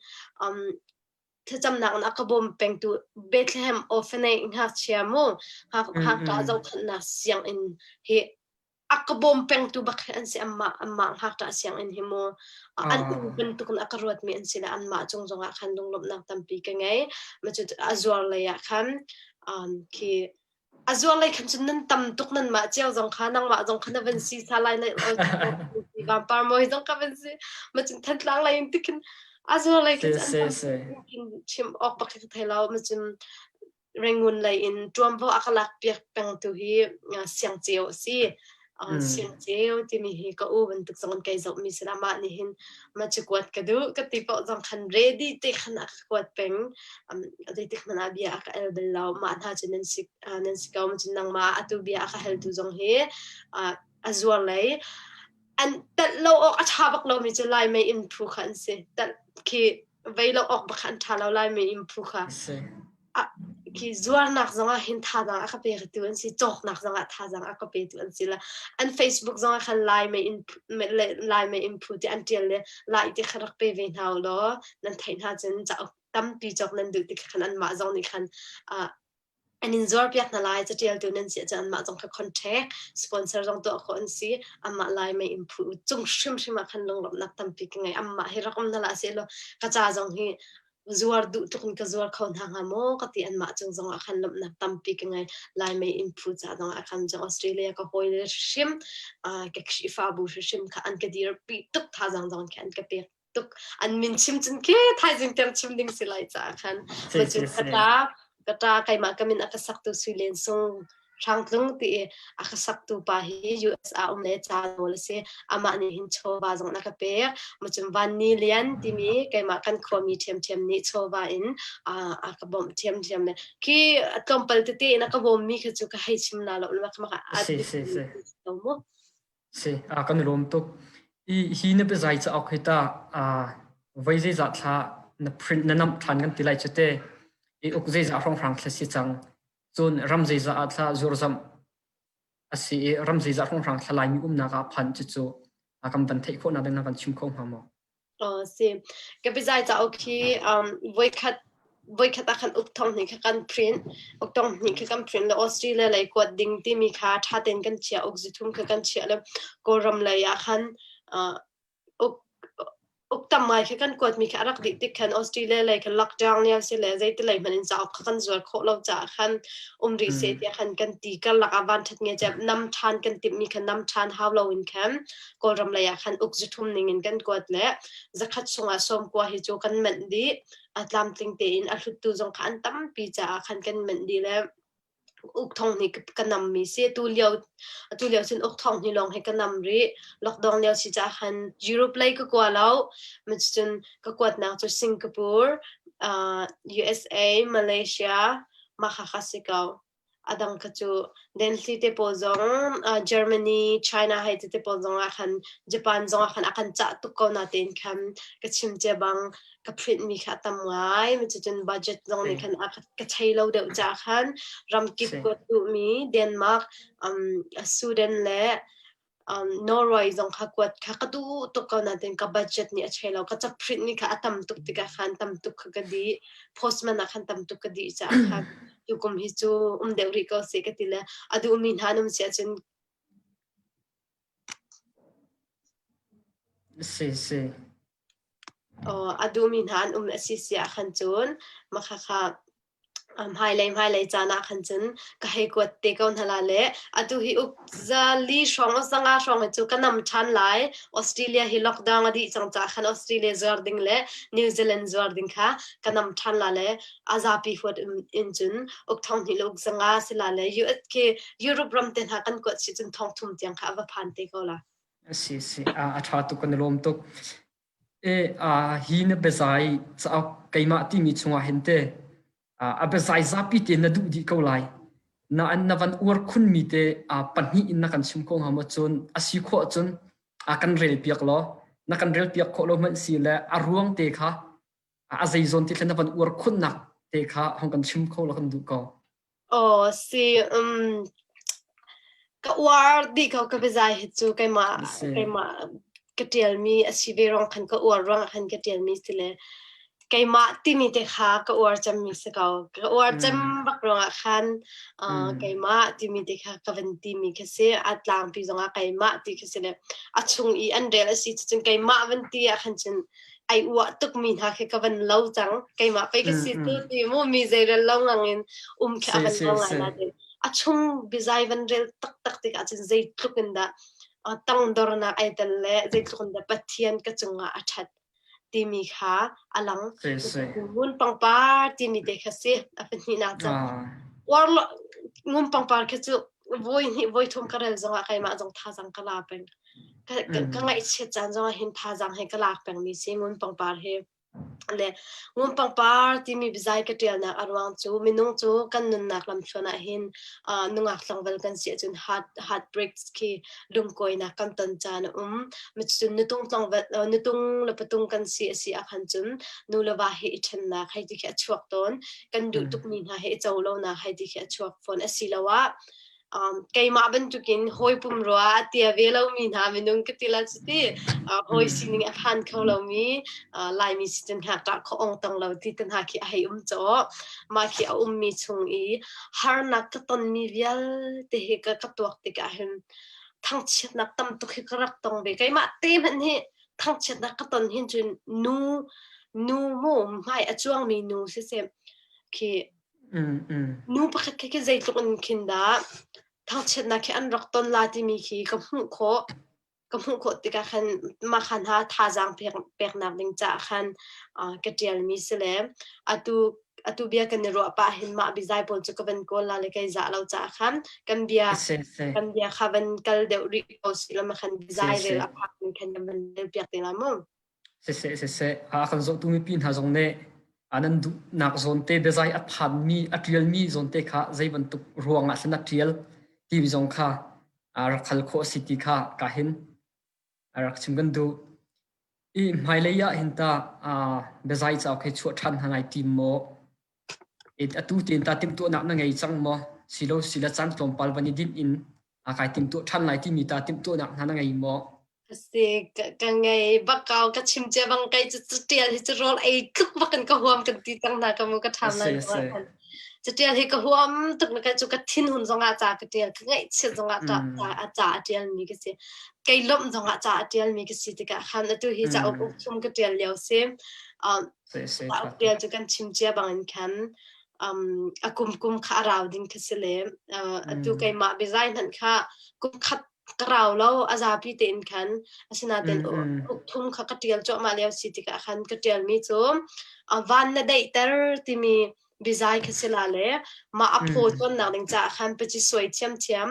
thlacamnak in a ka bawm pengtu Bethlehem Orphanage ngakchia mu ngakṭah zohkhenhnak sianginn hi a ka bawm pengtu bak hi an si anmah anmah ngakṭah sianginn hi mu an u bantuk in a ka ruatmi an si le anmah cung zongah khan lunglawmhnak tampi ka ngei ma cu a zuar lei ah khan khi A zuar lei khan cun nan tam tuk nanmah cio zong kha nangmah zong kha na van si sa lai lai vampar mawi zong ka van si ma cun Thantlang lei in tikhin a zuar lei khan cun an chim awk bak ka thei lo ma cun Rangoon lei in ṭuanvo a ka lak piak peng tu hi siang ceu a si. Siangceu timi hi ka u bantuk zong in kai zohmi si mah nih hin ma cu kuat ka duh ka ti paoh zong khan ready te khan a ka kuat peng. Zeitik hmanh ah bia a ka el bal lo. Mah hna cu nan si nan si ko. Cun nangmah atu bia a ka haltu zong hi a zuar lei an telh lo awk a ṭha bak lomi cu Lai mei inn phu kha an si. Telh khi vei lo awk bak kha an ṭha lo Lai mei inn phu kha. Khi zuarnak zongah hin thazaang a ka petu an si, cawknak zongah thazaang a ka petu an si la. An Facebook zongah khan Lai mei in Lai mei in phu ti an ṭial le lai ti kha rak pe ve hna u law nan theih hna cun cauk tampi cawk nan duh tik khan anmah zong nih khan an in zuarpiak hna lai. Caṭialtu nan si ahcun anmah zong kha contact sponsor zong tuah khawh an si. Amah Lai mei in phu cung hrimhrim ah khan lunglawmhnak tampi ka ngei. Amah hi rak um hna hlah sehlaw ka ca zong hi zuar duh tuk in ka zuar kho hna hnga maw ka ti anmah cung zongah khan lawmhnak tampi ka ngei Laimei inn phu ca zongah khan cun Australia ka hawile hrim ka Khrihfabu hrimhrim kha an ka dirpi tuk thazaang zong khi an ka pek tuk an min chim cun khi thaizing tiang chim ding si lai caah khan cun ka ta ka ta keimah ka min a ka saktu Sui Len Sung Hrangtlung ti i a ka saktu pa hi US ah um le ca nawl a si. Amah nih hin chawva zong a ka pek. Macun Van Ni Lian timi keimah kan khuami ṭhiamṭhiam nih chawva in a ka bawmh ṭhiamṭhiam le khi tlawmpal tete in a ka bawmmi kha cu ka hei chim na lo le maka a Si si si. lo mu. Si, a kan lawm tuk. I hi na biazai cauk hi ta voi zeizah thla na print na namh ṭhan kan ti lai cu te. I uk zeizah hrawnghrang thla si cang. Cun ram zeizah ah thla zurzamh a si i ram zeizah hrawnghrang thla Laimi umnak ah phan cucu a kan van theih khawhnak ding na kan chim kho hnga maw? Oh, si. Ka biazai cauk hi voikhat voikhat ah khan uk thong hnih kha kan print uk thong hnih kha kan print le Australia lei kuat ding timi kha ṭha tein kan chiah uk zuthum kha kan chiah le Kawlram lei ah khan uk uk tam ngai khi kan kuatmi khi a rak dih tik khan Australia lei khan lockdown lio si le zeiti lei hmanh in cauk kha kan zuar khawh lo caah khan um rih seh tiah khan kan ti karlak ah van ṭhat nge cem nam ṭhan kan timhmi khan nam ṭhan hau lo in khan Kawlram lei ah khan uk zuthum ning in kan kuat le zakhat chungah sawmkua hi cu kan manh dih a tlamtling tein a hluttu zong kha an tampi caah khan kan manh dih le Uk thong hnih ka nammi si. Atu lio atu lio cun uk thong hnih lawng hi ka nam rih. Lockdown lio si caah khan Europe lei ka kua lo. Cun ka kuatnak cu Singapore, uh, USA, Malaysia, mah kha kha si ko. A dang kha cu Denhli te pawl zong uh, Germany, China hei ti te pawl zong ah khan Japan zong ah khan a kan cah tuk ko natein khan ka chim cia bang ka print mi kha a tam ngai. Cucun budget zong nih khan a ka thei lo deuh caah khan ramkip kuat duhmi Denmark, um, Sweden le um, Norway zong kha kuat kha ka duh tuk ko nain ka budget nih a chei lo. Ka ca print ni kha a tam tuk tikah khan tam tuk kha ka dih. Postman ah khan tam tuk ka dih caah khan tukum hi cu um deuh rih ko seh ka ti le a duhmi hna an um si ahcun Si si. A duhmi hna an um a si si ah khan cun mah khakha Hmailei hmailei caan ah khan cun ka hei kuat te ko hna la le atu hi uk zali hrawng zanga hrawng hi cu ka nam ṭhan lai. Australia hi lockdown a dih cang caah khan Australia zuar ding le New Zealand zuar ding kha ka nam ṭhan la le a zapi huat in cun uk thong hnih le uk zanga si la le US khi Europe ram te hna kan kuat si cun thong thum tiang kha a va phan te ko la. Si si a ṭha tuk kan i lawm tuk. E hi na biazai cauk keimah timi chungah hin te a biazai zapi te na duh dih ko lai. Nain na van uar khunmi te pahnih in na kan chim kho hnga maw cun a si khawh cun a kan rel piak law na kan rel piak khawh lo hmanh si le a ruang te kha a zei zawn ti thlen na van uar khunnak te kha hong kan chim kho la kan duh ko. Aw si ka uar dih ko ka biazai hi cu keimah keimah ka ṭialmi a si ve ruang khan ka uar ruangah khan ka ṭialmi si le keimah timi te kha ka uar cemmi si ko. Ka uar cem bak ruangah khan keimah timi te kha ka van timi khi si. A tlangpi zongah keimah ti khi si le a chung i an rel a si cun keimah van ti ah khan cun ai uah tukmi hna khi ka van lo cang keimah pei ka si tu ti mu mi zeirel lo ngang in um khi a van lo ngai nain a chung bizai van rel taktak tik ahcun zeitluk in dah tangdornak ai tel le zeitluk in dah Pathian ka cungah a ṭhat timi kha a lang ngun pangpar timi te kha si a pahnihnak cu uar ngun pangpar khi cu voi hnih voi thum ka rel zongah keimah zong thazang ka la peng ka, ka, ka ngaihchiat caan zongah hin thazang he ka lak pengmi si ngun pangpar hi le ngun pangpar timi biazai ka ṭialnak a ruang cu minung cu kan nunnak lamthluan ah hin uh, nungak tlangval kan si ahcun heart heartbreaks khi lungkawinak kan ton caan a um cun nutung tlangval uh, nutung le patung kan si a si ahkhan cun nu le va hi i ṭhennak hei ti khi a chuak tawn kan duh tukmi hna hi i co lonak hei ti khi a chuak fawn asiloah um, keimah bantukin hawi pumrua a tia ve lomi hna minung ka ti la cuti uh, hawi sining a phan kho lomi uh, Laimi si cun ngakṭah kho ong tong lo ti te hna khi a hei um caw mah khi a ummi chung i harnak ka tonmi vialte hi ka, ka tuak tikah hin thangchiatnak tam tuk hi ka rak tong ve keimah te hmanh hi thangchiatnak ka ton hin cun nu nu mu hmai a cuangmi nu siseh khi Nu pakhat khi khi zeitluk in khin dah thangchiatnak khi an rak ton la timi khi ka hmuh khawh. Ka hmuh khawh tikah khan mah khan ha thazaang pek, peknak ding caah khan uh, ka ṭialmi si le atu atu bia kan i ruah pah hin mah bizai pawl cu ka van kawl la le kai zah lo caah khan kan bia kan bia kha van kal deuh rih ko si lo ma khan bizai rel a phak in khan kan van rel piak te la mu. Siseh siseh a kan zohtu mipi hna zong nih nan duhnak zawnte biazai a phanmi a ṭialmi zawnte kha zei bantuk ruangah hlan a ṭial timi zong kha rak hal khawh a si ti kha ka hin rak chim kan duh. I hmailei ah hin ta biazai cauk hi chuah ṭhan hna ngai tim maw? Atu tein ta timhtuahnak na ngei cang maw? Silo sila caan tlawmpal van i dinh in a kai timhtuah ṭhan lai timi ta timhtuahnak hna na ngei maw? Si ka ngei bak ko ka chim cia bang kai cu catial hi cu rawl ei tluk bak in ka huam kan ti cang hna ka mu ka ṭham lai catial hi ka huam tuk na ka cu ka thinhun zongah ca ka tial ka ngaihchiat zongah ca a ca a tial mi ka si kei lawmh zongah ca a tial mi ka si tikah khan atu hi cauk uk thum ka tial lio si Cauk tial cu kan chim cia bangin khan um, a kum kum kha a rau ding kha si le uh, atu keimah biazai hmanh kha kum khat ka rau lo a zapi tein khan asinain uk thum kha ka tial cuahmah lio si tikah khan ka tialmi cu uh, van na daihter timi bizai kha si la le mah a phaw cawnnak ding caah khan paci suai thiamthiam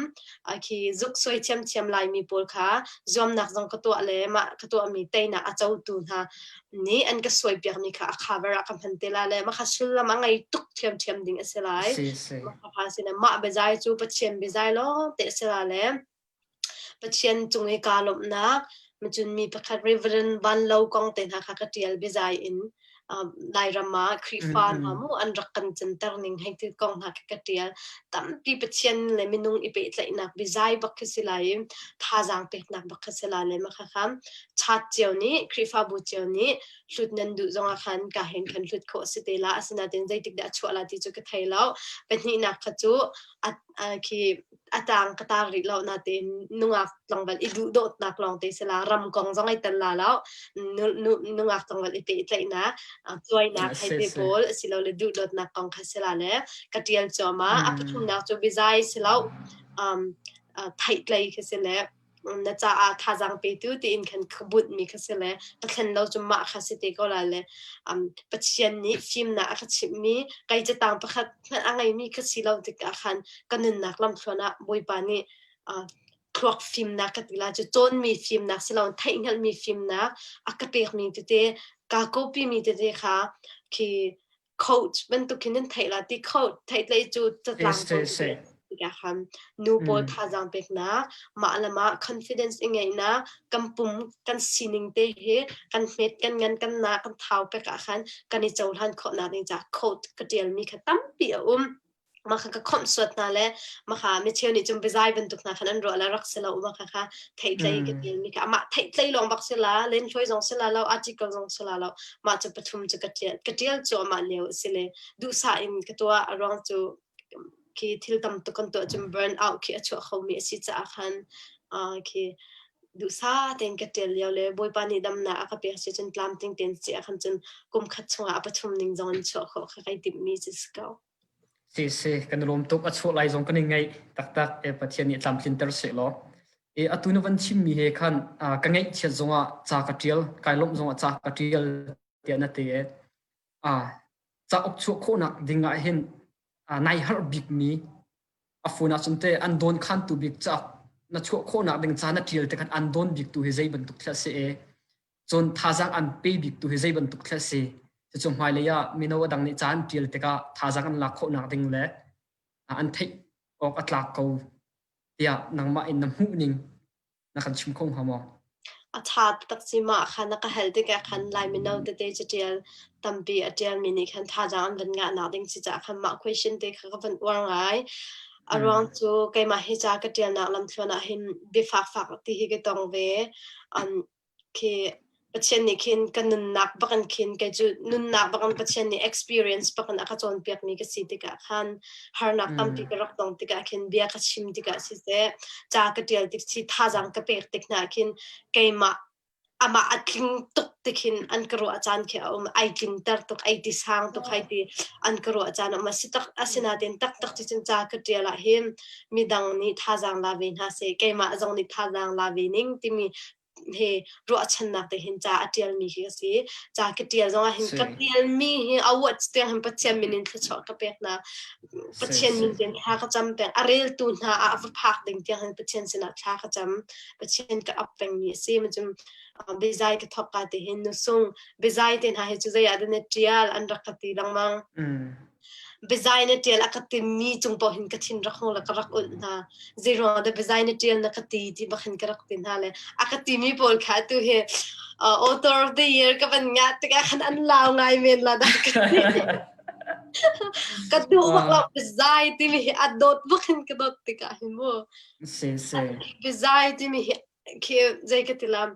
khi zuk suai thiamthiam laimi pawl kha zuamnak zong ka tuah le mah ka tuahmi teinak a cotu hna nih an ka suai piakmi kha a cover ah ka hman te la le mah kha sullam a ngei tuk thiamthiam ding a si lai mah kha si mah biazai cu Pathian biazai lawng te a si la le Pathian cung i kaa lawmhnak, cun mi pakhat Reverend Van Lo kong te hna kha ka ṭial biazai in Lairam ah Khrihfa hna mu an rak kan canter ning hei ti kong hna kha ka ṭial. Tampi Pathian le minung i pehtlaihnak biazai bak khi si lai i thazaang peknak bak kha si lai le mah khakha chat cio nih Khrihfabu cio nih hlut nan duh zongah khan ka hin khan hlut khawh a si te la. Asinain zeitik dah a chuah la ti cu ka thei lo. Pahnihnak kha cu a khi A tang ka tar rih lo natein nungak tlangval i duhdawtnak lawngte si la ram kong zong ai tel la lo. Nungak tlangval i pehtlaihnak, cuainak hei te pawl asilole duhdawtnak kong kha si la le ka ṭial cuahmah. A pathumnak cu biazai si lo. Um, theihtlei khi si le na caah thazaang petu tiin khan ka bunhmi kha si le ka thlen lo cu mah kha si te ko la le um, Pathian nih fimnak a ka chimhmi kei catang pakhat hmanh a ngeimi ka si lo tikah khan ka nunnak lamthluan ah Bawipa nih uh, thluak fimnak ka ti la cu cawnmi fimnak si lo theihhngalhmi fimnak a ka pekmi tete ka kopimi tete kha khi coach bantuk khin nan theih la ti coach theihtlei cu catlang tikah khan nu pawl thazaang peknak mah le mah confidence i ngeihnak kan pum kan sining te hi kan hmet kan ngan kan na kan thau pek ah khan kan i cohlan khawhnak ding ca coach ka tialmi kha tampi a um mah kha ka khomh suat hna le mah kha micheu nih cun biazai bantuk hna khan an ruah le rak si lo mah kha kha theihtlei ka tialmi kha amah theihtlei lawng bak si la lenhloi zong si la lo article zong si la lo mah cu pathum cu ka tial ka tial cu amah lio a si le duhsah in ka tuah a ruang cu khi thil tam tuk kan tuah cun burn out khi a chuah khomi a si caah khan khi duhsah tein ka tial lio le Bawipa nih damnak a ka pek si cun tlamtling tein si ah khan cun kum khat chungah a pathum ning zong in chuah khawh kha kai timhmi cu si ko. Si si kan lawm tuk a chuah lai zong kan i ngaih taktak e Pathian nih tlamtlinter seh law. E atu na van chimmi he khan ka ngaihchiat zongah ca ka tial kai lawmh zongah ca ka tial tiah na ti e. Cauk chuah khawhnak ding ah hin nai harh bikmi a phone ah cun te an dawn khantu bik cauk na chuah khawhnak ding ca na tial te khan an dawn bik tu hi zei bantuk thil a si e cun thazaang an pe bik tu hi zei bantuk thil a si cucu hmailei ah mino a dang nih ca an ṭial tikah thazaang an lak khawhnak ding le an theih awk a tlak ko tiah nangmah in na hmuh ning na kan chim kho hnga maw? A ṭha taktak si mah kha na ka hal tikah khan Lai mino tete caṭial tampi a ṭialmi nih khan thazaang an van ngahnak ding si caah khan mah question te kha ka van uar ngai. A ruang cu keimah hi ca ka ṭialnak lamthluan ah hin biafakfak ti hi ka tong ve. Um, khi Pathian nih khin ka nunnak bakin khin kei cu nunnak bakin Pathian nih experience bakin a ka cawnpiakmi ka si tikah khan harnak tampi ka rak tong tikah khin bia ka chim tikah siseh ca ka ṭial tik si thazaang ka pek tik hna khin keimah amah a tling tuk ti khin an ka ruah caan khi a um ai tlinter tuk ai ti sang tuk ai ti an ka ruah caan a um asi tak asinain taktak cu cun ca ka ṭial ah hin midang nih thazaang la ve hna seh keimah zong nih thazaang la ve ning timi he ruahchannak te hin ca a ṭialmi hi a si. Ca ka ṭial zongah hin ka ṭialmi hi a uat tiang hin Pathian min in thluachuah ka pek hna. Pathian min tiang thla ka cam peng. A reltu hna ah a va phak ding tiang hin Pathian sinah thla ka cam. Pathian ka ap pengmi a si. Macun biazai ka thawk ka te hin nusung biazai te hna hi cu zei ah dah na ṭial an rak ka ti lengmang. Biazai na ṭial a ka timi cung paoh hin ka thin rak hung le ka rak ulh hna. Zeiruang dah biazai na ṭial na ka ti ti bak hin ka rak ti hna le a ka timi pawl kha atu hi author of the year ka van ngah tikah khan an lau ngai men la dah ka ti. Ka duh bak lo biazai timi hi a dawt bak hin ka dawt tikah hin mu. Si si. Biazai timi hi khi zei ka ti lam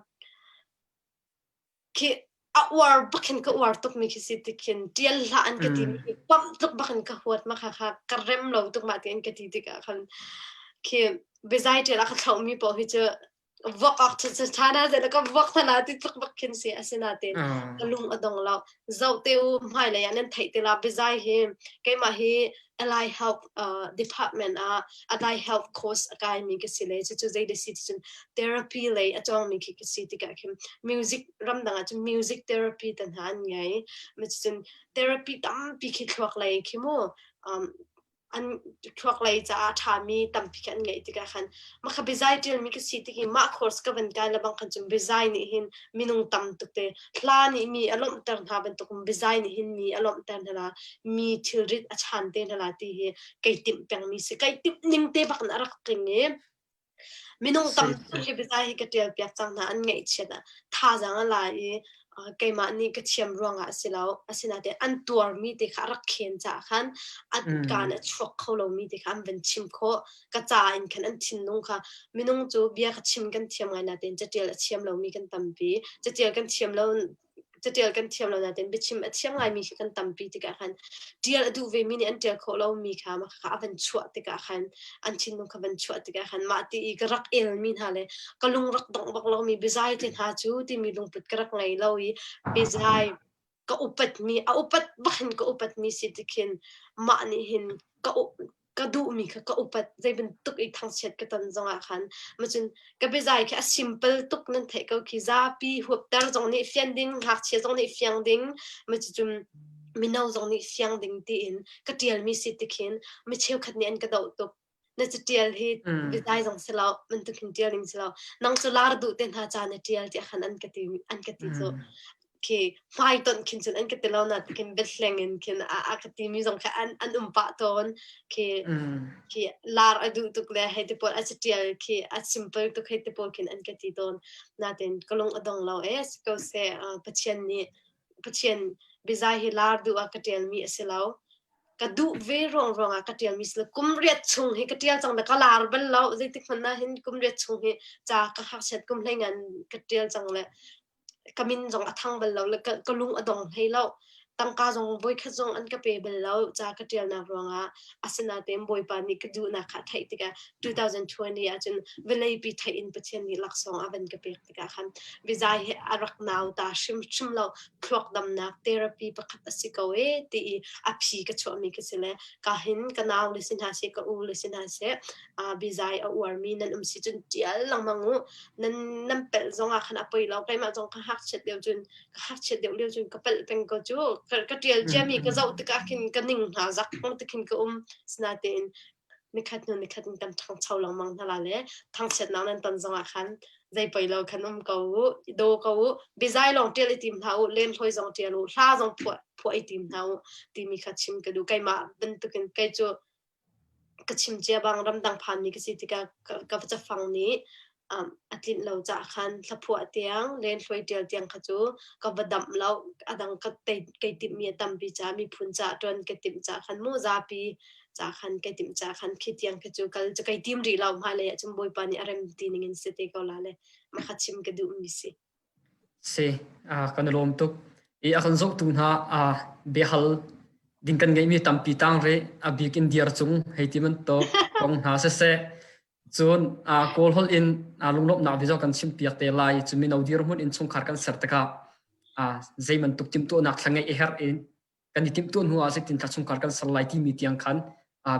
khi a uar bakin ka uar tukmi khi si tikhin ṭial hlah an ka timi hi pamh tuk bakin ka huat ma kha kha ka rem lo tuk mah ti an ka ti tikah khan khi biazai ṭial a ka thlauhmi paoh hi cu vok awk ṭha na ze ka vok hna ti tluk bak khin si asinain ka lung a dong lo zoh te u hmailei ah nan theih te la biazai hi keimah hi Allied Health uh, Department ah Allied Health course a kaimi ka si le cucu zei da si cun therapy lei a cawngmi khi ka si tikah khin music ramdang ah cun music therapy te hna an ngei cun therapy tampi khi thluak lei khi mu um, an thluak lei caah a ṭhami tampi khi an ngeih tikah khan mah kha biazai ṭialmi ka si tik i mah course ka van kai lebang khan cun biazai nih hin minung tam tuk te hla nih mi a lawmhter hna bantuk in biazai nih hin mi a lawmhter hna la mi thilrit a chan te hna la ti hi kai timh pengmi si kai timh ning te bak in a rak tling i Minung tamtuk hi biazai hi ka ṭial piak cang hna. An ngaihchiat ah thazaang a la i keimah nih ka thiam ruangah a si lo. Asinain an tuarmi te kha a rak khen caah khan an kaan a chuak kho lomi te kha an van chim khawh. Ka ca in khan an thinlung kha minung cu bia ka chim kan thiam ngai natein caṭial a thiam lomi kan tampi. Caṭial kan thiam lo. catial kan thiam lo nain biachim a thiam ngaimi khi kan tampi tikah khan tial a duh ve mi nih an tial khawh lomi kha mah kha a van chuah tikah khan an thinlung kha van chuah tikah khan mah ti i ka rak elmi hna le ka lung rak dongh bak lomi biazai te hna cu timi lungput ka rak ngei lo i biazai ka upatmi a upat bak in ka upatmi si tikhin mah nih hin ka ka duhmi kha ka upat zei bantuk i thangchiat ka ton zongah khan macun ka biazai khi a simple tuk nan theih ko khi zapi huapter zong nih fian ding ngakchia zong nih fiang ding macun mino zong nih fiang ding tiin ka tialmi si tikhin mi cheukhat nih an ka doh tuk na catial hi biazai zong si lo bantuk hin tial ding si lo nang cu lar duh te hna ca na tial tiah khan an ka ti an ka ti cu khi hmaitonh khin cun an ka ti lo na khin biahleng in khin a, a ka ti mi zong kha an, an um pah tawn khi khi lar a duh tuk le hei ti pawl a catial khi a simple tuk hei ti pawl khin an ka ti tawn natin ka lung a dong lo e si ko se Pathian nih Pathian biazai hi lar duh ah ka tial mi a si lo ka duh ve ruang ruang ah ka tial mi si lo kum riat chung hi ka tial cang da ka lar bal lo zeitik hmanh ah hin kum riat chung hi ca ka hngakchiat kum hlei ngan ka tial cang le ka min zong a thang bal lo le ka, ka lung a dong hlei lo tangka zong voikhat zong an ka pe bal lo ca ka ṭialnak ruangah asinain Bawipa nih ka duhnak kha theih tikah 2020 ahcun vawleipi theih in Pathian nih laksawng a van ka pek tikah khan biazai hi a rak nauta hrimhrim lo thluak damnak therapy pakhat a si ko e ti i a phi ka chuahmi ka si le ka hin ka nau le si hna seh ka u le si hna seh biazai a uarmi nan um si cun ṭial lengmang u nan nan pelh zong ah khan a poi lo keimah zong ka hngakchiat lio cun ka hngakchiat deuh lio cun ka pelh peng ko cu ka, ka ṭial ciami ka zoh tikah khin ka ning hna zak tikhin ka um sinatein nikhat hnu nikhat in kan ṭhangcho lengmang hna la le thangchiatnak nan ton zong ah khan zei poi lo khan um ko u do ko u biazai lawng ṭial i tim hlah u lenhloi zong ṭial u hla zong phuah phuah i tim hna u timi kha chim ka duh keimah bantukin kei cu Ka chim cia bang ramdang phanmi ka si tikah ka cafang nih a tlinh lo caah khan hlaphuah tiang lenhluai ṭial tiang kha cu ka va damh lo. A dang ka kai timhmi a tampi caah miphun caah ṭuan ka timh caah khan mu zapi caah khan kai timh caah khan khi tiang khi cu kal cu kai tim rih lo. Hmailei ah cun Bawipa nih a rem ti ning in si te ko la le mah kha chim ka duhmi si. Si, kan i lawm tuk. I a kan zohtu hna biahal ding kan ngeihmi tampi tang rih. A bik in diar cung hei ti bantuk kong hna siseh. Cun Kawl holh in lunglawmhnak video kan chimpiak te lai. Cun mino dirhmun in chungkhar kan ser tikah zei bantuk timhtuahnak thla ngeih i herh in kan i timhtuah hnu ah zeitin thla chungkhar kan ser lai timi tiang khan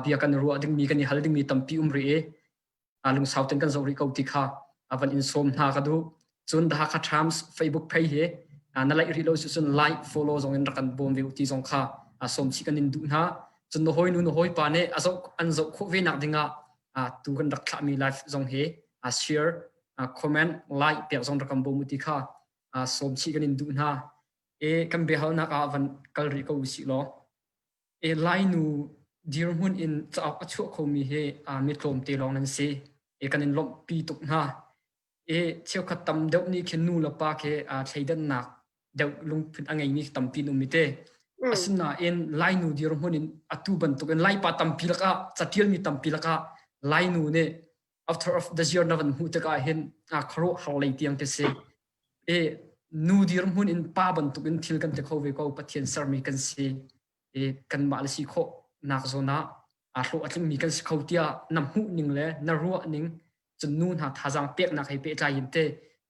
bia kan i ruah dingmi kan i hal dingmi tampi um rih i lungsau ten kan zoh rih ko ti kha a van in sawm hna ka duh. Cun The Hakha Times Facebook page hi na like rih lo si cun like follow zong in rak kan bawm ve u ti zong kha sawm chih kan in duh hna. Cun na hawi nu na hawi pa nih a zoh an zoh khawh ve nak ding ah tu kan rak thlahmi live zong hi share comment like pek zong rak kan bawm u ti kha sawm chih kan in duh hna. E kan biahalnak ah van kal rih ko usih law. Lainu dirhmun in cauk a chuah khomi hi mi tlawmte lawng nan si. Kan in lawmhpi tuk hna. Cheukhat tam deuh nih khin nu le pa khi thleidannak deuh lungput a ngeimi tampi an um i te. Asinain Lainu dirhmun in atu bantukin Laipa tampi lakah catialmi tampi lakah Lainu nih author of the year na van hmuh tikah hin khuaruahhar lei tiang te si. E nu dirhmun in pa bantukin thil kan ti kho ve ko Pathian sermi kan si. E kanmah le si khawh nak zawn ah aa hlawh a tlingmi kan si kho tiah na hmuh ning le na ruah ning cun nu hna thazaang peknak he pehtlai in te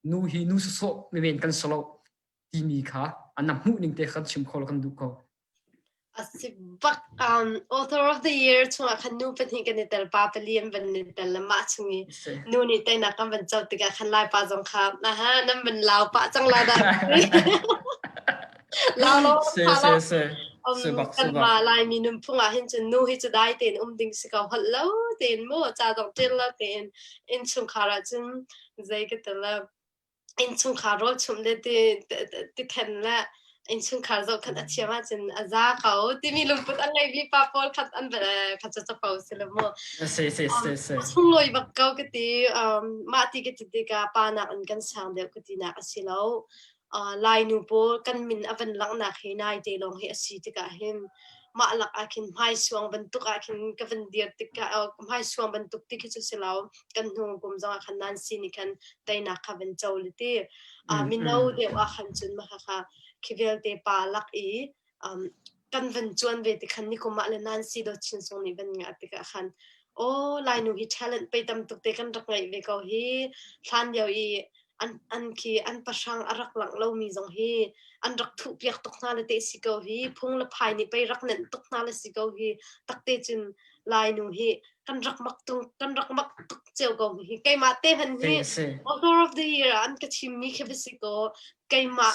nu hi nu sawsawh mimen kan si lo timi kha na hmuh ning te khan chim kho lo kan duh ko. A si bak. Author of the Year chungah khan nu pahnih kan i tel, pa pali an van i tel le mah chung i nu nih teinak kan van co tikah khan Laipa zong kha aha nan van lau pah cang la dah. Lau lo Se se se. Se bak se bak. Kanmah Laimi nunphung ah hin cun nu hi cu dai tein um ding si ko holh lo tein mu ca zong ṭil lo tein innchungkhar ah cun zei ka ti lo. Innchungkhar rawl chumh le ti ti then le innchungkhar zohkhenh a thiam ahcun a za ko timi lungput a ngeimi pa pawl khat an kha cu capo si lo mu. Si si si si. Sunglawi bak ko ka ti. Mah ti ka ti tikah pa nak in kan sang deuh ka tinak a si lo. Lainu pawl kan min a van langhnak hi naite lawng hi a si tikah hin. Mah lak ah khin hmaisuang bantuk ah khin ka van dir tikah hmaisuang bantuk ti khi cu si lo. Kan hnu kum zong ah khan Nancy nih khan teinak kha van co le ti. Mino deuh ah khan cun mah kha khi vialte pa lak i kan van cuan ve ti khan nikum ah le Nancy Dawt Chin Sung nih van ngah tikah khan aw Lainu hi talent pei tam tuk te kan rak ngeih ve ko hi hlan lio i an an khi an pahrang a rak langh lomi zong hi an rak thuh piak tuk hna le te si ko hi phung le phai nih pei rak nenh tuk hna le si ko hi takte cun Lainu hi kan rak mak tung kan rak mak tuk cio ko hi keimah te han hi author of the year an ka chim mi khi va si ko keimah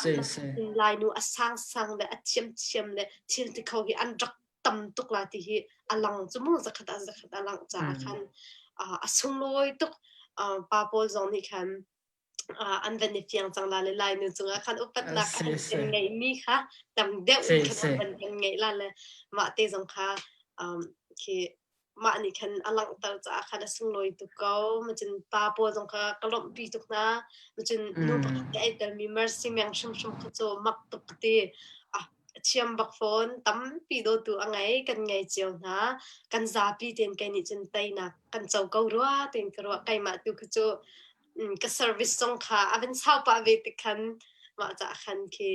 Lainu a sang sang le a thiam thiam le thil ti kho hi an rak tam tuk la ti hi a lang cu mu zakhat ah zakhat a lang caah khan a sunglawi tuk. Pa pawl zong nih khan an van i fiang cang la le lai nu cungah khan upatnak an kan ngeihmi kha tam deuh in khan an van kan ngeih la le mah te zong kha khi mah nih khan a langhter caah khan a sunglawi tuk ko. Macun pa pawl zong kha ka lawmhpi tuk hna. Macun nu pakhat te ai telmi Mercy Meng hrimhrim kha cu mak tuk ka ti. A thiam bak fawn. Tampi dawtu a ngei. Kan ngei cio hna. Kan zapi tein kei nih cun teinak kan co ko rua tein ka ruah. Keimah tu kha cu ka service zong kha a van sau pah ve tik khan mah caah khan khi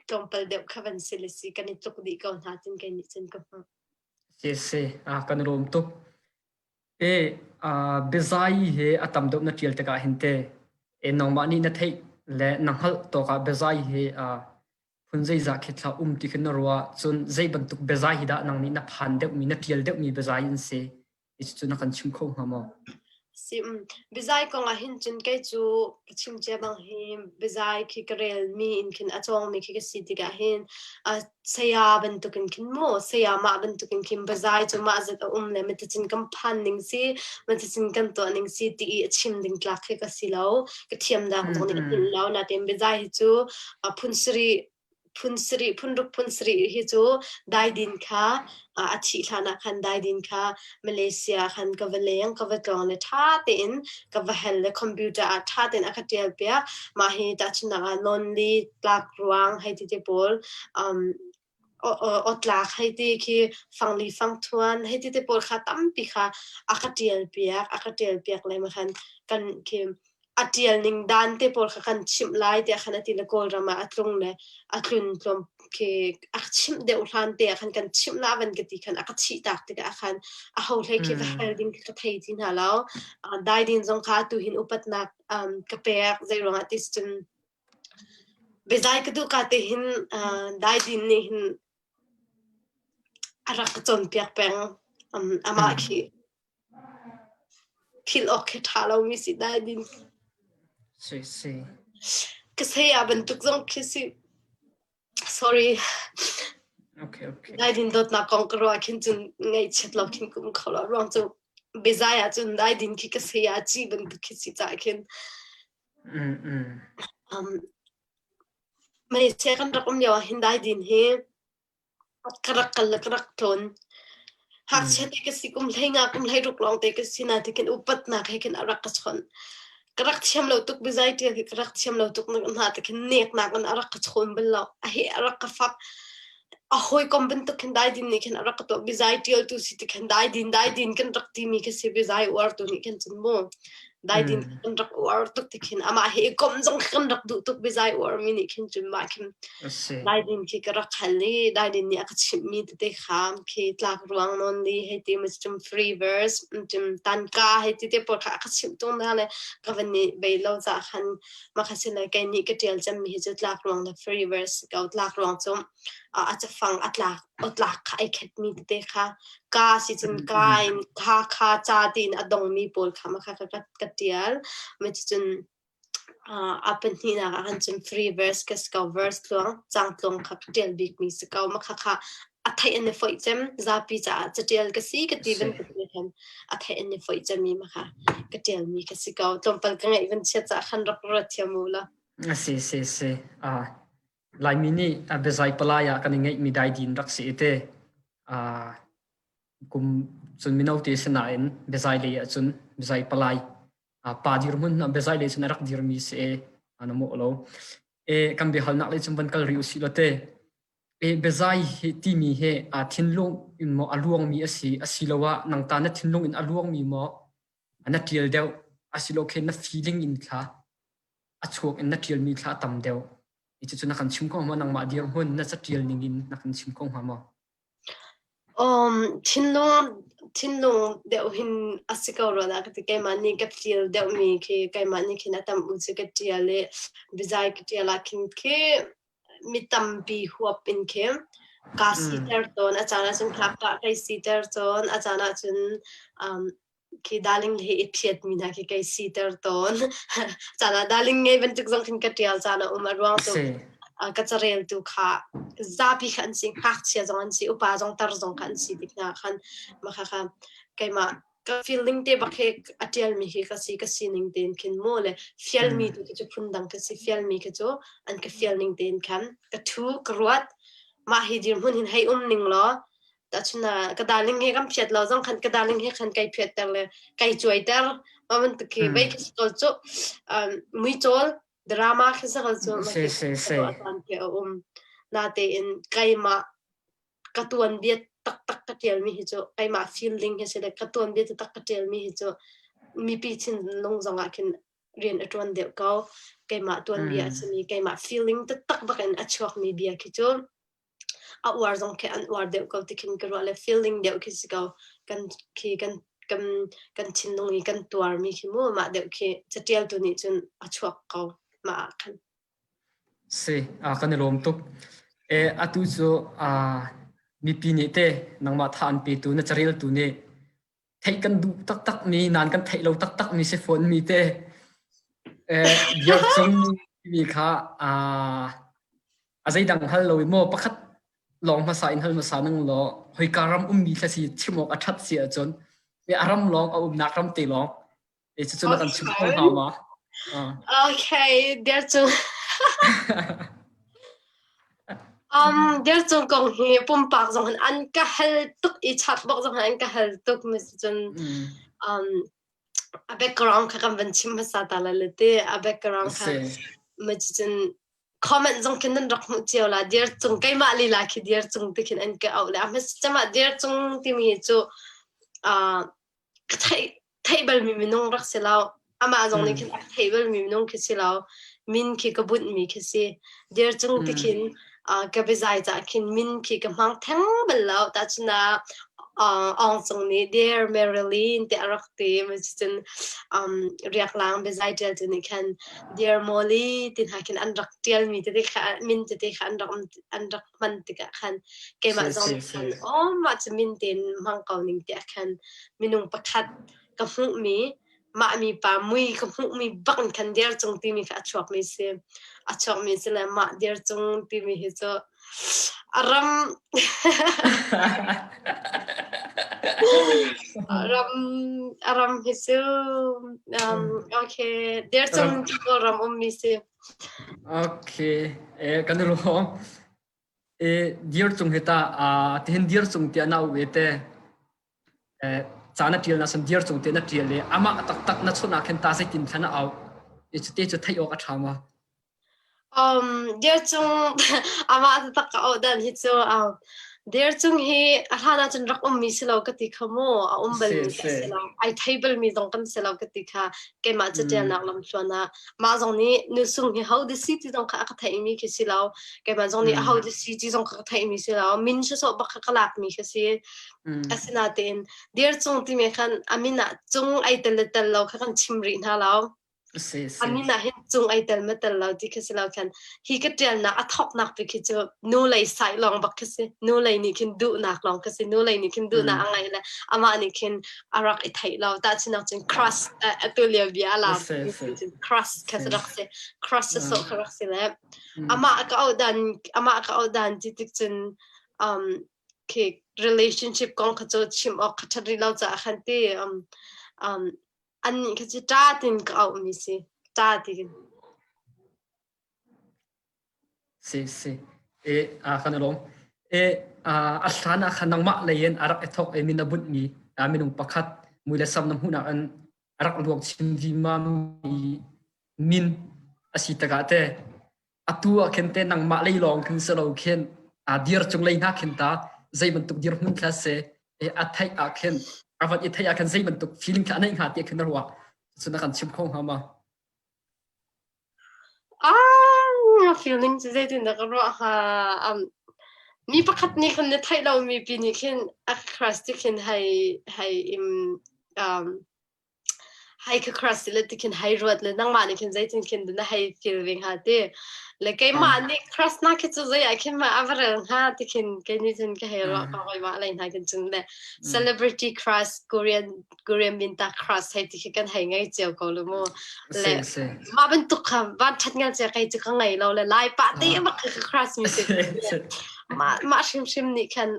tlawmpal deuh kha van si le si kan i tluk dih ko hna tin kei nih cun ka hmuh. Si si, kan i lawm tuk. E biazai he a tam deuh na ṭial tikah hin te e nangmah nih na theih le na hngalh tawk ah biazai he phun zeizah khi thla um ti khin na ruah cun zei bantuk biazai hi dah nang nih na phan deuhmi na ṭial deuhmi biazai an si Cucu na kan chim kho hnga maw? Si, biazai kong ah hin cun kei cu ka chim cia bang hi biazai khi ka relmi in khin a cawngmi khi ka si tikah hin saya bantukin khin mu saya mah bantukin khin biazai cu mah zat a um le maticun kan phan ning si maticun kan tuah ning si ti i a chim ding tlak khi ka si lo ka thiam dak zong nih a tlinh lo natein biazai hi cu phun sarih phun sarih phun ruk phun sarih hi cu daidin kha a thih hlan ah khan daidin kha Malaysia khan ka va leng ka va tlawng le ṭha tein ka va hel le computer ah ṭha tein a ka ṭial piak. Mah hi tahchunhnak ah lonely tlak ruang hei ti te pawl um, awtlak hei ti khi fangli fangthuan hei ti te pawl kha tampi kha a ka ṭial piak a ka ṭial piak le khan kan khi a ṭial ning dan te pawl kha kan chimh lai tiah khan a ti le Kawlram ah a tlung le a tlun tlawm khi a chimh deuh hlan te ah khan kan chimh la van ka ti khan a ka chih tak tikah khan a ho hlei khi va hal ding ka thei ti hna lo. Daidin zong kha tu hin upatnak ka pek zei ruangah ti cun biazai ka duh ka te hin daidin nih hin a rak ka cawnpiak peng. Amah khi Philh awk khi ṭha lomi si dai din. Si si. Ka saya bantuk zong khi si. Sorry. Okay, okay. Dai din dawtnak kong ka ruah khin cun ngaihchiat lo khin ka um kho lo. Ruang cu biazai ah cun dai din khi ka saya ci bantuk khi si caah khin. Malaysia kan rak um lio ah hin dai din hi Ka rak kal le ka rak tlawn. Ngakchia te ka si kum 15 kum 16 lawng te ka si nain khin upatnak he khin a rak ka chawnh. Ka rak thiam lo tuk biazai ṭial hi ka rak thiam lo tuk hna te khin neknak in a rak ka chawn bal lo. A he a rak ka fak. A hawikom bantuk khin daidin nih khin a rak ka tuah. Biazai ṭialtu si ti khin daidin daidin kan rak timi khi si biazai uartu nih khin cun mu. Daidin kan rak uar tuk ti khin amah he i komh zong kan rak duh tuk biazai uarmi nih khin cun mah khin Daidin khi ka rak hal i Daidin nih a ka chimhmi tete kha khi tlak ruang nawn li hei ti ma cun free verse cun tanka hei ti te pawl kha a ka chimh tung hna le ka van nih bei lo ca khan mah kha sin le kei nih ka ṭial cemmi hi cu tlak ruang le free verse ko tlak ruang cu a cafang a tlak awtlak kha ai khetmi tete kha ka si cun ka in kha kha ca tiin a dongmi pawl kha ma kha ka ka ṭial ma cun A pahnihnak ah khan cun free verse ka si ko. Verse tluang, caang tluang kha ka ṭial bikmi si ko. Mah khakha a theih an i foih cem. Zapi caah caṭial ka si ka ti bantuk nih khan a theih an i foih cem i mah kha ka ṭialmi ka si ko. Tlawmpal ka ngaih van chiat caah khan rak ruat thiam u law. A si si si. Laimi nih biazai palai ah kan i ngeihmi daidin rak si i te. Kum cun mino te si nain biazai lei ahcun biazai palai pa dirhmun biazai lei cun a rak dirmi si e na mawh lo. E kan biahalnak lei cun van kal rih usih law te. E biazai hi timi hi a thinlung in maw a luangmi a si asiloah nangta na thinlung in a luangmi maw na ṭial deuh asilo khin na feeling in thla a chuak in na ṭialmi thla a tam deuh. Cucu na kan chim kho hnga maw? Nangmah dirhmun na caṭial ning in na kan chim kho hnga maw? Um, thinlung thinlung deuh hin a si ko rua dah ka ti. Keimah nih ka feel deuhmi khi keimah nih khin a tam u cu ka ṭial i biazai ka ṭial ah khin khi mi tampi huap in khi kaa siter tawn. A caan ahcun ngakṭah kai siter tawn. A caan ahcun um, khi darling he i phiatmi hna khi kai siter tawn. Caan ah darling ngei bantuk zong khin ka ṭial caan a um. A ruang cu ka careltu kha zapi kha an si, ngakchia zong an si, upa zong tar zong kha an si tik hna khan mah kha keimah ka feeling te bak he a ṭialmi hi ka si ka sining tein khin mu le fialmi tu khi cu phundang ka si fialmi khi cu an ka fial ning tein khan ka ṭhu ka ruat mah hi dirhmun hin hei um ning law Tahchun ah ka darling he kan phiat lo zong khan ka darling he khan kai phiatter le kai cuaiter ma bantuk khi vei khi si cu muicawl drama khi si cu Se se se. khi a um natein keimah ka tuanbia taktak ka ṭialmi hi cu keimah feeling hi si le ka tuanbia taktak ka ṭialmi hi cu mipi thinlung zongah khin rian a ṭuan deuh ko keimah tuanbia a simi keimah feeling taktak bak in a chuakmi bia khi cu a uar zong khi an uar deuh ko ti khin ka ruah le feeling deuh khi si ko. Kan khi kan kan kan thinlung i kan tuarmi khi mu mah deuh khi catialtu nih cun a chuak ko mah ah khan. Si, kan i lawm tuk. E, atu cu mipi nih te nangmah tha an petu na careltu nih theih kan duh taktak mi nan kan theih lo taktak mi si fawn mi te eh biak cung mi kha a zeidang hal lo i maw pakhat lawng hmasa in hal hmasa nang law hoika ram ummi thla si chim awk a that si ahcun a ram lawng a umnak ram te lawng e cu na kan chim kho hnga ma? Okay, der cung der cung kong hi pumpak zong hin an ka hal tuk i chat bok zong hin an ka hal tuk mis cun um a background kha kan van chim hmasa ta la le te a background kha ma cun comment zong khin nan rak hmuh cio la dir cung keimah lila khi dir cung ti khin an ka auh le a hmasa cemah dir cung timi cu ka theih theih balmi minung rak si lo amah zong nih khin a theih balmi minung khi si lo min khi ka bunhmi khi si dir cung ti khin ka biazai cah khin min khi ka hmang theng bal lo tahchun ah Aung Cung nih Dear Marilyn tiah a rak ti cun riaklang biazai ṭialtu nih khan Dear Molly ti hna khin an rak ṭialmi tete kha min tete kha an rak an rak hman tikah khan keimah zong nih khan aw mah cu min tein hmang ko ning tiah khan minung pakhat ka hmuhmi mah mi pa mui ka hmuhmi bak in khan der cung timi kha a chuakmi si a chuakmi si le mah der cung timi hi cu a ram ram a ram hi cu um, okay der cung ram ummi si Okay, eh kan i lawm. E dir cung hi ta tihin dir cung tiah na u te eh ca na ṭial na san dir cung te na ṭial i amah taktak na chawnh ah khin ta zeitin thlan a au e cu te cu theih awk a ṭha ma? Dir cung amah taktak ka auh dan hi cu dir cung hi a hlan ahcun rak ummi si lo ka ti kha mu a um balmi ka si lo ai thei balmi zong kan si lo ka ti kha keimah catialnak lamthluan ah mah zong nih nu sung hi ho di si ti zong kha a ka theihmi khi si lo keimah zong nih a ho di si ti zong kha ka theihmi si lo min sawsawh bak kha ka lakmi khi si asinain dir cung timi khan a min ah cung ai tel le tel lo kha kan chim rih hna lo A min ah hin cung ai tel ma tel lo ti khi si lo khan hi ka ṭialnak a thawknak bik hi cu nu lei side lawng bak khi si. Nu lei nih khin duhnak lawng khi si. Nu lei nih khin duhnak a ngeih le amah nih khin a rak i theih lo. Tahchunhnak cun crush atu lio bia a lar cun crush kha rak si. Crush sawh kha rak si le amah ka auh dan amah ka auh dan ti tik cun um khi relationship kong kha cu chim awk kha ṭhat rih lo caah khan ti um um Annih kha cu ṭa tiin ka auhmi si. Ṭa tiin. Si si. E kan i lawm. E a hlan ah khan nangmah lei in a rak i thawk i min a bunhmi minung pakhat mui le sam na hmuhnak in a rak luang chin vima mi min a si takah te atu ah khin te nangmah lei lawng khin si lo khin. A dir cung lei hna khin ta zei bantuk dirhmun kha se a theih ah khin a van i theih ah khin zei bantuk feeling kha a neih hnga ti khin na ruah cun a kan chim kho hnga ma? Ah, feeling cu zeitin dah ka ruah hnga? Mi pakhat nih khan na theih lomi pi nih khin a crush ti khin hei hei im um, hei ka crush le ti khin hei ruat le nangmah nih khin zeitin khin na hei feel ve hnga ti. Le keimah nih crush na khi cu zei ah khin ma a va rel hnga ti khin kei nih cun ka hei ruah ko keimah lei hna khin cun le celebrity crush Korean Korean minta crush hei ti khi kan hei ngei cio ko lu mu. Le mah bantuk kha van ṭhat ngal cia kei cu ka ngei lo le lai pa te bak ka crush mi si. Mah mah hrimhrim nih khan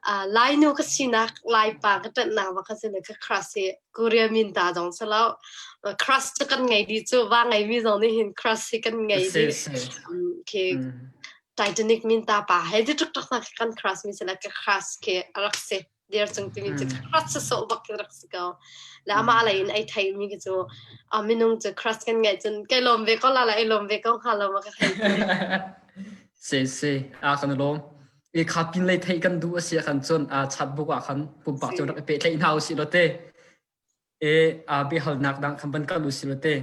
Lainu ka sinak Lai pa ka ṭanhnak bak kha si le ka crush hi Korea minta zong si lo. Crush cu kan ngei dih cu va ngeimi zong nih hin crush hi kan ngei dih. Khi Titanic minta pa he ti tuk tuk na kan crush mi si le ka crush khi a rak si. Dir cung timi cu crush sawh bak khi rak si ko. Le amah lei in ai thei mi khi cu minung cu crush kan ngeih cun kai lawm ve ko la la ai lawm ve ko hnga lo ma ka thei. Si si a kan lawm. I kha pin lei theih kan duh a si khan cun a chat book ah khan pumpak cu rak i pehtlaih hna usih law te. E a biahalnak dang khan van kal usih law te.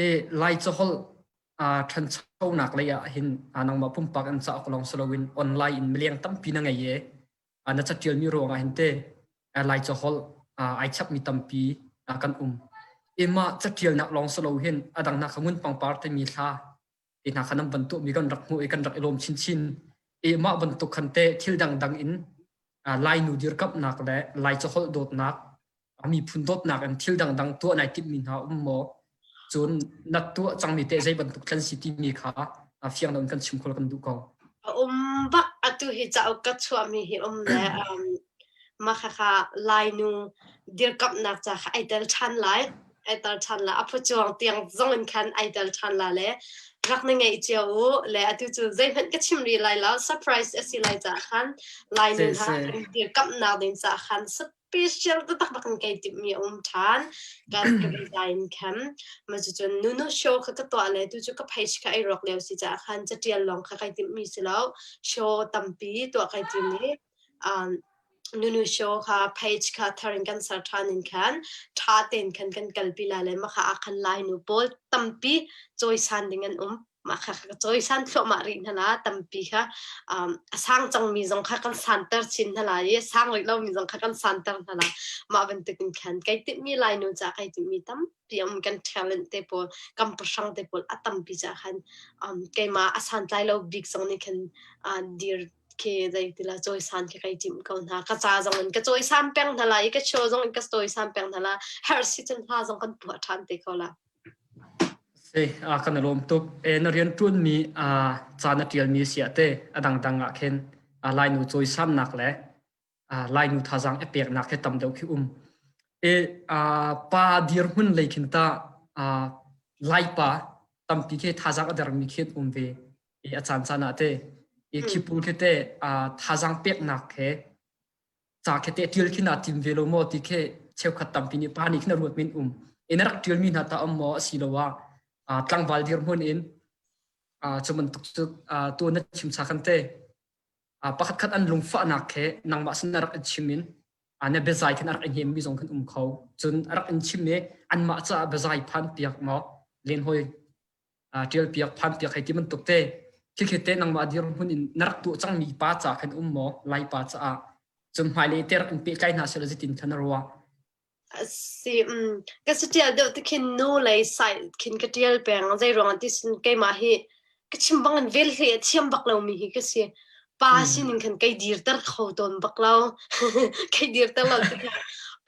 E Lai caholh a ṭhanchonak lei ah hin nangmah pumpak in cauk lawng si loin online in mileng tampi na ngei e. Na caṭialmi ruangah hin te Lai caholh ai chapmi tampi kan um. E mah caṭialnak lawng si lo hin a dang hna kha ngun pangpar timi hla te hna kha nan van tuahmi kan rak hmuh i kan rak i lawm chinchin. E mah bantuk khan te thil dangdang in Lainu dirkamhnak le Lai caholh dawtnak miphun dawtnak in thil dangdang tuah nai timhmi hna um maw? Cun na tuah cangmi teh zei bantuk thlen si timi kha fiang deuh in kan chim khol kan duh ko. A um bak atu hi cauk ka chuahmi hi um le um, mah khakha Lainu dirkamhnak ca kha ai tel ṭhan lai. Ai tel ṭhan la. A phuchuang tiang zong in khan ai tel ṭhan la le rak na ngeih cio u le atu cu zeihmanh ka chim rih lai lo surprise a si lai caah khan Lainu hna kan dirkamhnak ding caah khan special taktak bak in kai timhmi a um ṭhan. Kan ka design khan ma cucun Nuno show kha ka tuah le tu cu ka page kha ai rawk lio si caah khan catial lawng kha kai timhmi si lo. Show tampi tuah kai tim i um, Nunu show kha page kha thar in kan ser ṭhan in khan ṭha tein khan kan kalpi lai le mah kha ah khan Lai nu pawl tampi cawisan ding an um. Mah kha ka cawisan thluahmah rih hna la tampi kha um, a sang cangmi zong kha kan santer chin hna lai i a sang rih lomi zong kha kan santer hna la mah bantuk in khan kai timhmi Lainu ca kai timhmi tampi um kan talent te pawl kan pahrang te pawl a tampi ca khan um, keimah a santlai lo bik zong nih khan uh, dir khi zei ti la cawisan khi kai timh ko hna ka ca zong in ka cawisan peng hna la i ka show zong in ka cawisan peng hna la herh si cun hla zong kan puah ṭhan te ko la Si, a kan i lawm tuk. E, na rianṭuanmi ca na ṭialmi si ah teh a dangdang ah khin Lainu cawisannak le Lainu thazaang i peknak hi tam deuh khi um. E, pa dirhmun lei khin tah Laipa tampi khi thazaang a dermi khi an um ve. E, a caancaan ah teh e, khi pawl khi teh thazaang peknak he ca khi teh ṭial khi naa tim ve lo maw ti khi cheukhat tampi nih pa nih khin a ruat men um. E na rak ṭialmi hna tah um maw asiloah tlangval dirhmun in cu bantuk cu tu na chim cha kan te pakhat khat an lungfahnak he nangmah sin na rak in chim in na biazai khin a rak in hemmi zong khan um kho cun a rak in chim i anmah caah biazai phan piak maw len hoi ṭial piak phan piak hei ti bantuk te khikhi te nangmah dirhmun in na rak tuah cangmi pa ca khan um maw lai pa caah cun hmailei te rak in pehtlai hna seh zeitin khan na ruah Si ka si ṭial deuh ti khin nu lei side khin ka ṭial peng zei ruangah ti sin keimah hi ka chim bang in vel hlei a thiam bak lomi hi ka si pa sining khan kai dirter kho tawn bak lo kai dirter lo tikah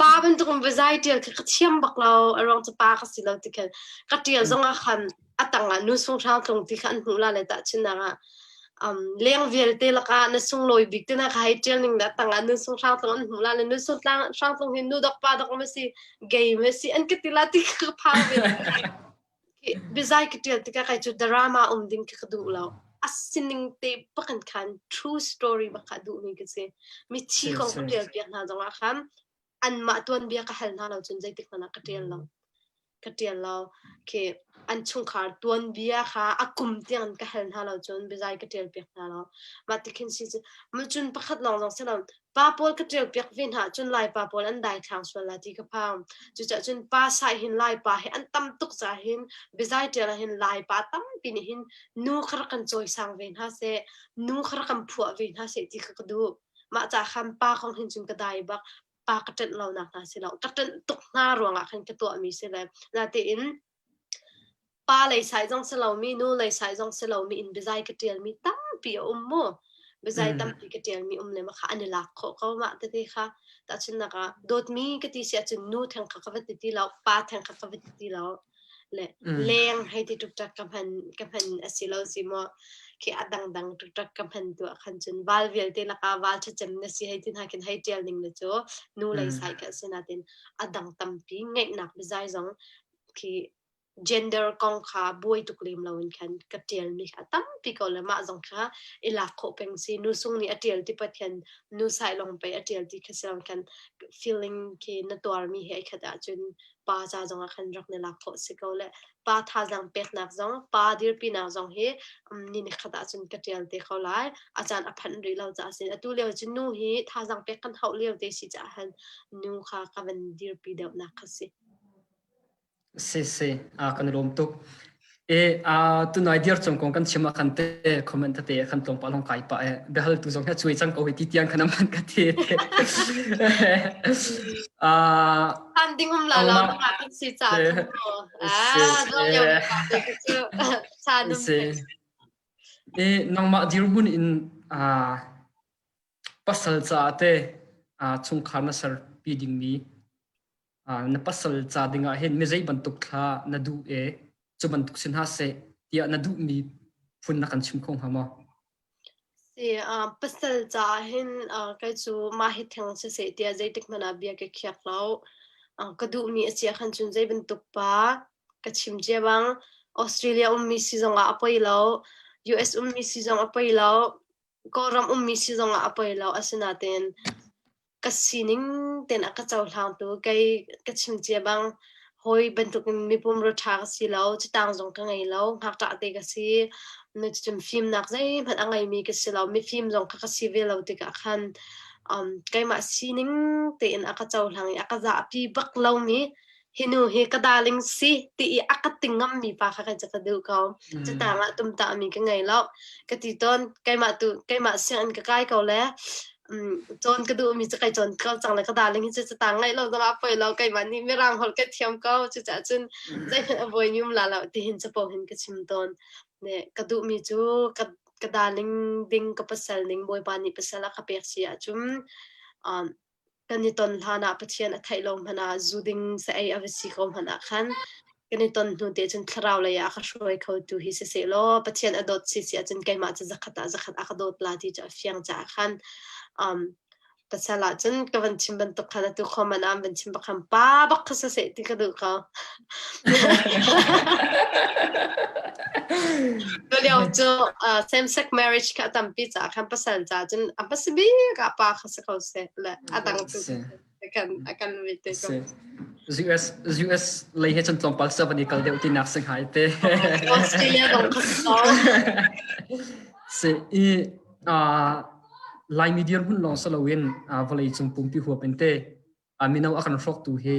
pa bantuk in biazai ṭial kha ka thiam bak lo a ruang cu pa ka si lo ti khan ka ṭial zongah khan a tangah nu sunghrang tlung ti kha an hmuh la le tahchunhnak ah um, leng vialte lakah na sunglawi bik te na kha hei ṭial ning dah tangah nu sunghrang tlung an hmuh la le nu sunghrang tlung hi nu dok pa dok ma si gay ma si an ka ti la ti ka phang ve Biazai ka ṭial tikah kai cu drama um ding khi ka duh lo. A sining te bakin khan true story bak kha duhmi ka si. Mithi kong ka ṭial piak hna zongah khan anmah tuanbia ka hal hna lo cun zeitik hmanh ah ka ṭial lo. ka ṭial lo. Khi an chungkhar tuanbia kha a kum tiang in ka hal hna lo cun biazai ka ṭial piak hna lo. Mah ti khin si cu cun pakhat lawng zong si lo pa pawl ka ṭial piak ve hna cun Lai pa pawl an daithlang sual la ti ka phang. Cucaah cun pa sai hin Lai pa hi an tam tuk caah hin biazai ṭial ah hin Lai pa tampi nih hin nu kha rak kan cawisang ve hna seh, nu kha rak kan phuah ve hna seh ti kha ka duh. Mah ca khan pa kong hin cun ka dai bak. Pa ka ṭanh lonak hna si lo. Ka ṭanh tuk hna ruangah khan ka tuahmi si le. Natein pa lei sai zong si lomi, nu lei sai zong si lomi in biazai ka ṭialmi tampi a um mu. Biazai tampi ka ṭialmi um le mah kha an i lak khawh ko mah tete kha. Tahchunhnak ah dawtmi ka ti si ahcun nu theng kha ka va ti ti lo, pa theng kha ka va ti ti lo. Le leng hei ti ṭukṭak ka hman ka hman a si lo si maw khi a dangdang ṭukṭak ka hman tu ah khan cun val vialte lakah val ṭhacem na si hei ti hna khin hei ṭial ning na cu nu lei sai ka si natin a dang tampi ngeihnak biazai zong khi gender kong kha buai tuk lem lo in khan ka ṭialmi kha tampi ko le mah zong kha i lak khawh peng si nu sung nih a ṭial ti pathian nu sai long pei a ṭial ti kha si lo khan feeling khi na tuarmi he ai khat ahcun pa ca zong ah khan rak na lak khawh si ko le pa thazaang peknak zong pa dirpinak zong hi ni ni khat ahcun ka ṭial te ko lai a caan a phanh rih lo caah sin atu lio cu nu hi thazaang pek kan hauh lio te si caah han nu kha ka van dirpi deuhnak kha si. Si si, a kan i lawm tuk. E a tunai dir cung kong kan chim ah khan te comment te khan tlawmpal hong kai pah e biahal tu zong hi a cuai cang ko hi ti tiang khan aman ka ti a Han ding um la lo na kan si cha ah do yo cu cha num si e nangmah dirhmun in a pasal ca te a chungkhar na ser pi ding mi na pasal ca dingah hin mi zei bantuk thla na duh e cu bantuk si hna seh tiah na duhmi phun na kan chim kho hnga maw? Si, uh, pasal caah hin uh, kei cu mah hi theng siseh tiah zeitik hmanh ah bia ka khiak lo. Uh, ka duhmi a si ahkhan cun zei bantuk pa ka chim cia bang Australia ummi si zongah a poi lo, US ummi si zong a poi lo, Kawlram ummi si zongah a poi lo. Asinain ka sining tein a ka cohlangtu kei ka chim cia bang hawi bantukin mi pumrua ṭha ka si lo, citang zong ka ngei lo, ngakṭah te ka si. Cucun fimnak zeihmanh a ngeimi ka si lo, mifim zong kha ka si ve lo tikah khan um, keimah sining tein a ka cohlang i a ka zahpi bak lomi hi nu hi ka darling si ti i a ka ti ngammi pa kha ka ka duh ko. Catang ah tumtahmi ka ngei lo. Ka ti tawn keimah tu keimah sianginn ka kai ko le um, cawn ka duhmi cu kai cawn ko cang le ka darling hi cu catang ngeih lo zongah poi lo keimah nih mirang holh ka thiam ko cucaah cun zeihmanh a buai mi um la lo ti hin capo hin ka chim tawn. Ne ka duhmi cu ka ka darling ding ka pasal ning Bawipa nih pasal a ka pek si ahcun um, kan i ton hlan ah Pathian a theih lo hmanh ah zu ding sa ei a va si ko hmanh ah khan kan i ton hnu te cun thlarau lei ah a ka hruai kho tu hi siseh law Pathian a dawt si si ahcun keimah cu zakhat ah zakhat a ka dawt la ti cu a fiang caah khan um, pasal ah cun ka van chim bantuk khan atu khoman am van chim bak khan pa bak kha siseh ti ka duh ko. Lio cu same sex marriage kha tampi caah khan pasal ca cun a hmasa bik ah pa kha si ko seh le a dang cu kan a kan vi te ko. US US lei he cun tlawmpal sa van i kal deuh ti nak si hngai te. Australia dong kha si ko. Si i Laimi dirhmun lawng si loin vawlei cung pumpi huap in te mino a kan hrawktu hi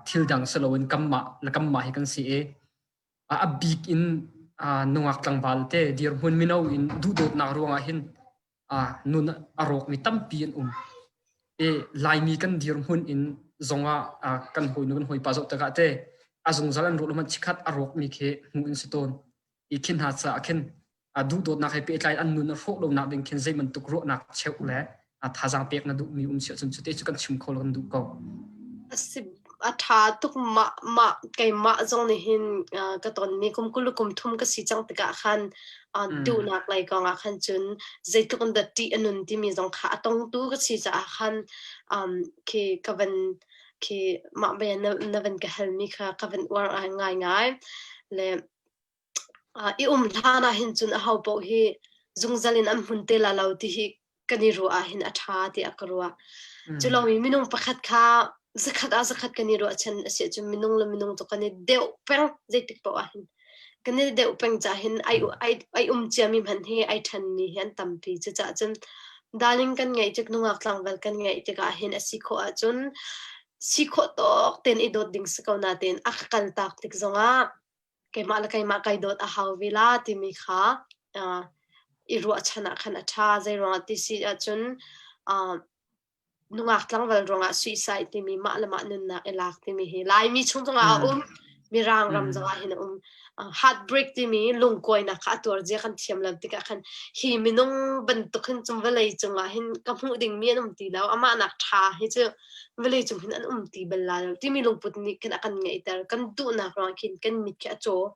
thil dang si loin kanmah le kanmah hi kan si i a bik in nungak tlangval te dirhmun mino in duhdawtnak ruangah hin nun a rawkmi tampi an um. I Laimi kan dirhmun in zongah kan hawinu kan hawipa zoh tikah te a zungzal an ruah lo chikhat a rawkmi khi hmuh in si tawn. I khin hna caah khin a duhdawtnak he pehtlai an nun a hrawh lonak ding khin zei bantuk ruahnak cheuh le a thazaang pek na duhmi um si ahcun cute cu kan chim kho lo kan duh ko. A si a ṭha tuk mah mah keimah zong nih hin ka tonmi kum 20 kum thum ka si cang tikah khan duhnak lei kong ah khan cun zeitluk in dah ṭih a nun timi zong kha a tongtu ka si caah khan um, khi ka van khi mah bia na, na van ka halmi kha ka van uar ngai ngai le I um hlan ahhin cun ahopaoh hi zungzal in an hmun te la lo ti hi kan i ruah ahhin a ṭha tiah ka ruah. Cu lo i minung pakhat kha. Zakhat ah zakhat kan i ruahchan a si ahcun minung le minung cu kan i deuh peng zeitik paoh ah hin. Kan i deuh peng caah hin ai ai ai um ciami hmanh hi ai ṭhenmi hi an tampi. Cucaah cun darling kan ngeih tik nungak tlangval kan ngeih tikah hin a si khawh ahcun si khawh tawk tein i dawt ding si ko nain a ka kaltak tik zongah keimah le keimah kai dawt a hau ve la timi kha uh, i ruahchan ah khan a ṭha. Zeiruangah ti si ahcun uh, nungak tlangval ruangah suicide timi mah le mah nunnak i lak timi hi Laimi chung zongah a um Mirang ram zongah hin a um heartbreak timi lungkuainak kha a tuar zia kan thiam lo tikah khan hi minung bantuk hin cung vawlei cungah hin ka hmuh dingmi an um ti lo amah nak ṭha hi cu vawlei cung hin an um ti bal la lo timi lungput nih khin a kan ngeihter kan duhnak ruangah khin kan mit khi a caw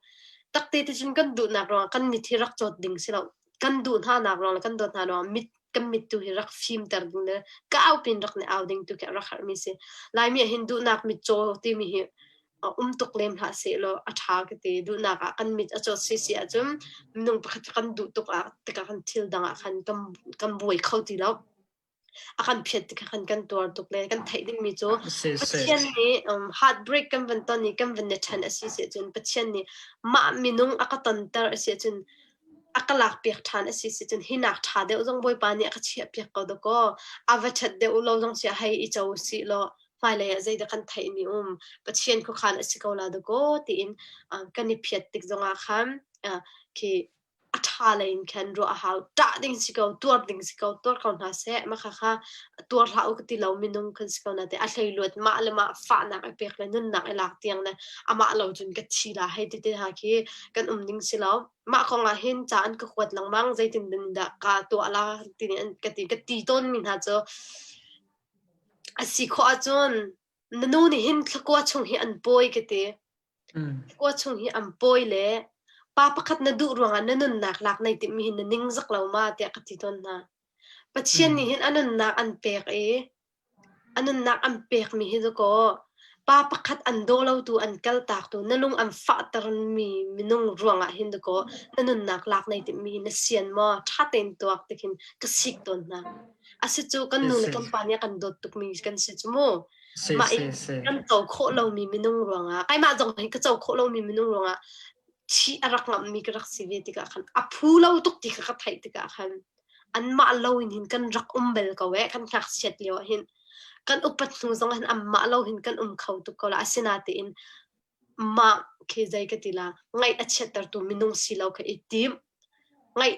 takte ti cun kan duhnak ruangah kan mit hi rak cawt ding si lo kan duh hna nak ruang le kan dawt hna ruang mit kan mit tu hi rak fimter ding le ka au pin rak ne au ding tu khi rak harmi si Laimi ah hin duhnak mit caw timi hi a um tuk lem hlah seh law a ṭha ka ti duhnak ah kan mit a cawt si si ahcun minung pakhat kan duh tuk ah tikah kan thil dang ah khan kan kan buai kho ti lo a kan phiat tikah khan kan tuar tuk le kan theih dingmi cu Pathian nih heartbreak kan van ton i kan van i ṭhen a si si ahcun Pathian nih mah minung a ka tonter a si ahcun a ka lakpiak ṭhan a si si cun hinak ṭha deuh zong Bawipa nih a ka chiahpiak ko dakaw a va ṭhat deuh lo zong si hei i co sih law hmailei ah zeidah kan theih mi um Pathian khuakhan a si ko la dakaw tiin kan i phiat tik zongah khan khi a ṭha lei in khan ruah a hau. Ṭah ding si ko, tuar ding si ko, tuar ko hna seh. Mah khakha tuar hlah u ka ti lo minung kan si ko na te a hleiluat mah le mah fahnak i pek le nunnak i lak tiang le amah lo cun ka thi la hei ti te hna khi kan um ding si lo. Mah kong ah hin ca an ka kuat lengmang zeitin dah ka tuah la ti an ka ti ka ti tawn mi hna cu a si khawh ahcun na nu nih hin thlakua chung hi an pawi ka ti. Khua chung hi an pawi le pa pakhat na duh ruangah na nunnak lak nai timhmi hi na ningzak lo ma tiah ka ti tawn hna. Pathian nih hin a nunnak an pek i a nunnak an pekmi hi dakaw pa pakhat an daw lotu an kaltaktu na lung an fahtermi minung ruangah hin dakaw na nunnak lak nai timhmi hi na sian maw ṭha tein tuak ti khin ka sik tawn hna. Asi cu kan nu le kan pa nih a kan dawt tukmi kan si cu mu. Mah i kan co khawh lomi minung ruangah keimah zong hi ka co khawh lomi minung ruangah thi a rak ngamhmi ka rak si ve tikah khan a phu lo tuk ti kha ka theih tikah khan anmah lo in hin kan rak um bel ko eh kan ngakchiat lio ah hin kan upat hnu zong hin anmah lo hin kan um kho tuk ko la asinatein mah khi zei ka ti la ngaih a chiattertu minung si lo kha i tim ngaih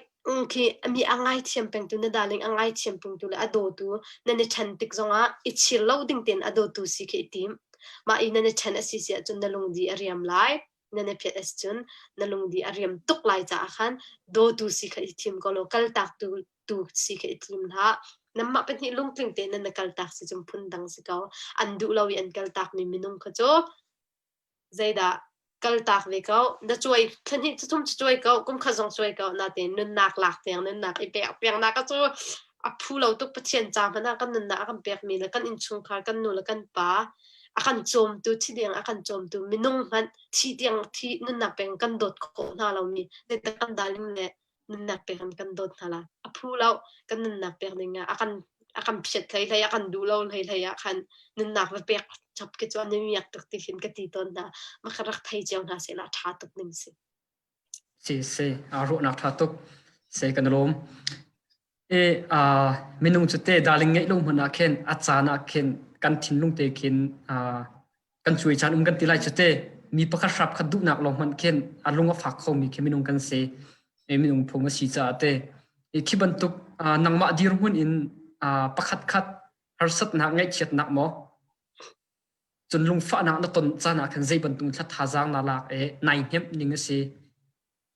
khi mi a ngaithiam pengtu na darling a ngaithiam pengtu le a dawtu nan i ṭhen tik zongah i chir lo ding tein a dawtu si khi i tim mah i nan i ṭhen a si si ahcun na lungdi a riam lai nan i phiat a si cun na lungdi a riam tuk lai caah khan dawtu si kha i thim ko law kaltaktu tu si kha i thim hlah nanmah pahnih lungtling tein nan na kaltak si cun phun dang si ko an duh lo i an kaltakmi minung kha cu zeidah kaltak ve ko na cuai thlahnih thum cu cuai ko kum khat zong cuai ko natein nunnak lak tiang nunnak i pek piangnak ka cu a phu lo tuk Pathian ca hmanh ah kan nunnak a kan pekmi le kan innchungkhar kan nu le kan pa a kan cawmtu thi tiang a kan cawmtu minung hmanh thi tiang thi nunnak peng kan dawt khawh hna lomi zeidah kan daling le nunnak pek in kan dawt hna la a phu lo kan nunnak pek ding ah a kan a kan phiat hlei hlei a kan duh lo hlei hlei ah khan nunnak va pek chap ke cu an i miak tuk ti khin ka ti tawn hna ma ka rak thei cio hna seh la tha tuk ning si Si si aa ruahnak tha tuk se kan lawm e a minung cu te darling ngeih lo hmanh ah khin a caan ah khin kan thinlung te khin a kan cuai caan um kan ti lai cu te mi pakhat hrap khat duhnak lawng hmanh khin a lung a fak khomi khi minung kan si e minung phung a si caah te i khi bantuk nangmah dirhmun in pakhat khat harsatnak ngaihchiatnak maw cun lungfahnak na ton caan ah khan zei bantuk thla thazaang na lak e nai hnemh ning a si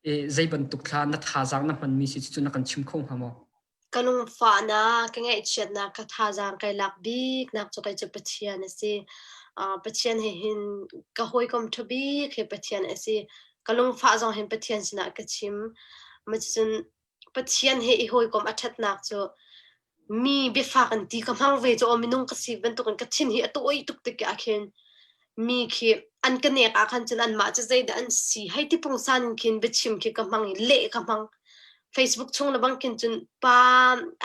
e zei bantuk thla na thazaang na hmanmi si cu na kan chim kho hnga maw Ka lungfahnak, ka ngaihchiatnak, ka thazaang kai lak biknak cu kei cu Pathian a si. Pathian he hin ka hawikom ṭha bik hi Pathian a si. Ka lungfah zong hin Pathian sinah ka chim. Cun Pathian he i hawikom a ṭhatnak cu mi biafak in ti ka hmang ve cu aw minung ka si bantukin ka thin hi a tawi tuk tik ah khin mi khi an ka nek ah khan cun anmah cu zeidah an si hei ti pungsan in khin biachim khi ka hmang i leh ka hmang. Facebook chung le bang khin cun pa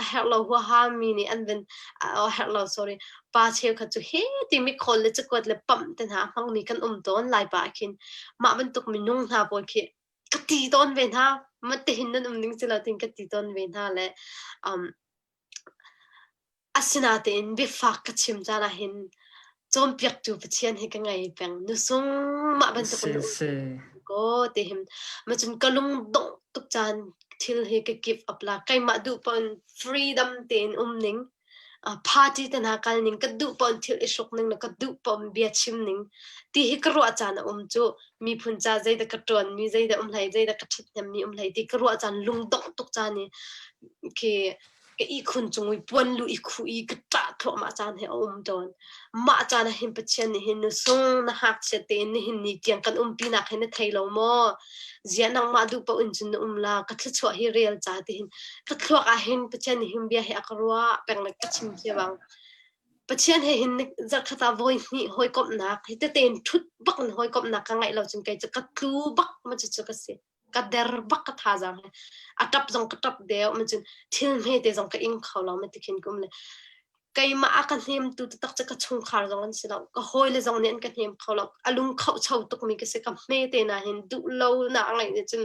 a herh lo huaha mi nih an van a herh lo sorry pa cheukhat cu he timi khawl le cakuat le pamh te hna hmangmi kan um tawn lai pa ah khin mah bantuk minung hna pawl khi ka ti tawn ve hna matihin nan um ning si lo tin ka ti tawn ve hna le um Asinain biafak ka chim caan ah hin cawnpiaktu Pathian hi ka ngei peng. Nusung mah bantuk in um ko ti hin macun ka lung dongh tuk caan thil hi ka give up la. Keimah duh paoh in freedom tein um ning, party te hna kal ning, ka duh paoh in thil i hruk ning le ka duh paoh in bia chim ning ti hi ka ruah caan a um cu. Miphun ca zeidah ka ṭuanmi, zeidah um hlei, zeidah ka ṭhathnemmi um hlei ti ka ruah caan lung dongh tuk caan i khi ka ihkhun cung i puan lu i khuh i ka ṭah thluahmah caan hi a um tawn. Mah caan ah hin Pathian nih hin nusung na ngakchia tein nihin ni tiang kan umpinak hi na thei lo maw? Ziah nangmah duh paoh in cun na um la, ka thluachuah hi rel ca ti hin ka thluak ah hin Pathian nih hin bia hi a ka ruah peng le ka chim cia bang. Pathian he hin zarhkhat ah voi hnih hawikomhnak hi tete in ṭhut bak in hawikomhnak ka ngeih lo cun kei cu ka tlu bak ma cucu ka si. Ka der bak ka thazaang he a ṭap zong ka ṭap deuh ma cun thil hmete zong ka ing kho lo ma ti khin ka um le keimah a ka hnemtu taktak cu ka chungkhar zong an si lo ka hawile zong nih an ka hnem kho lo a lung khohcho tukmi ka si ka hmete na hin duh lo na a ngeih nih cun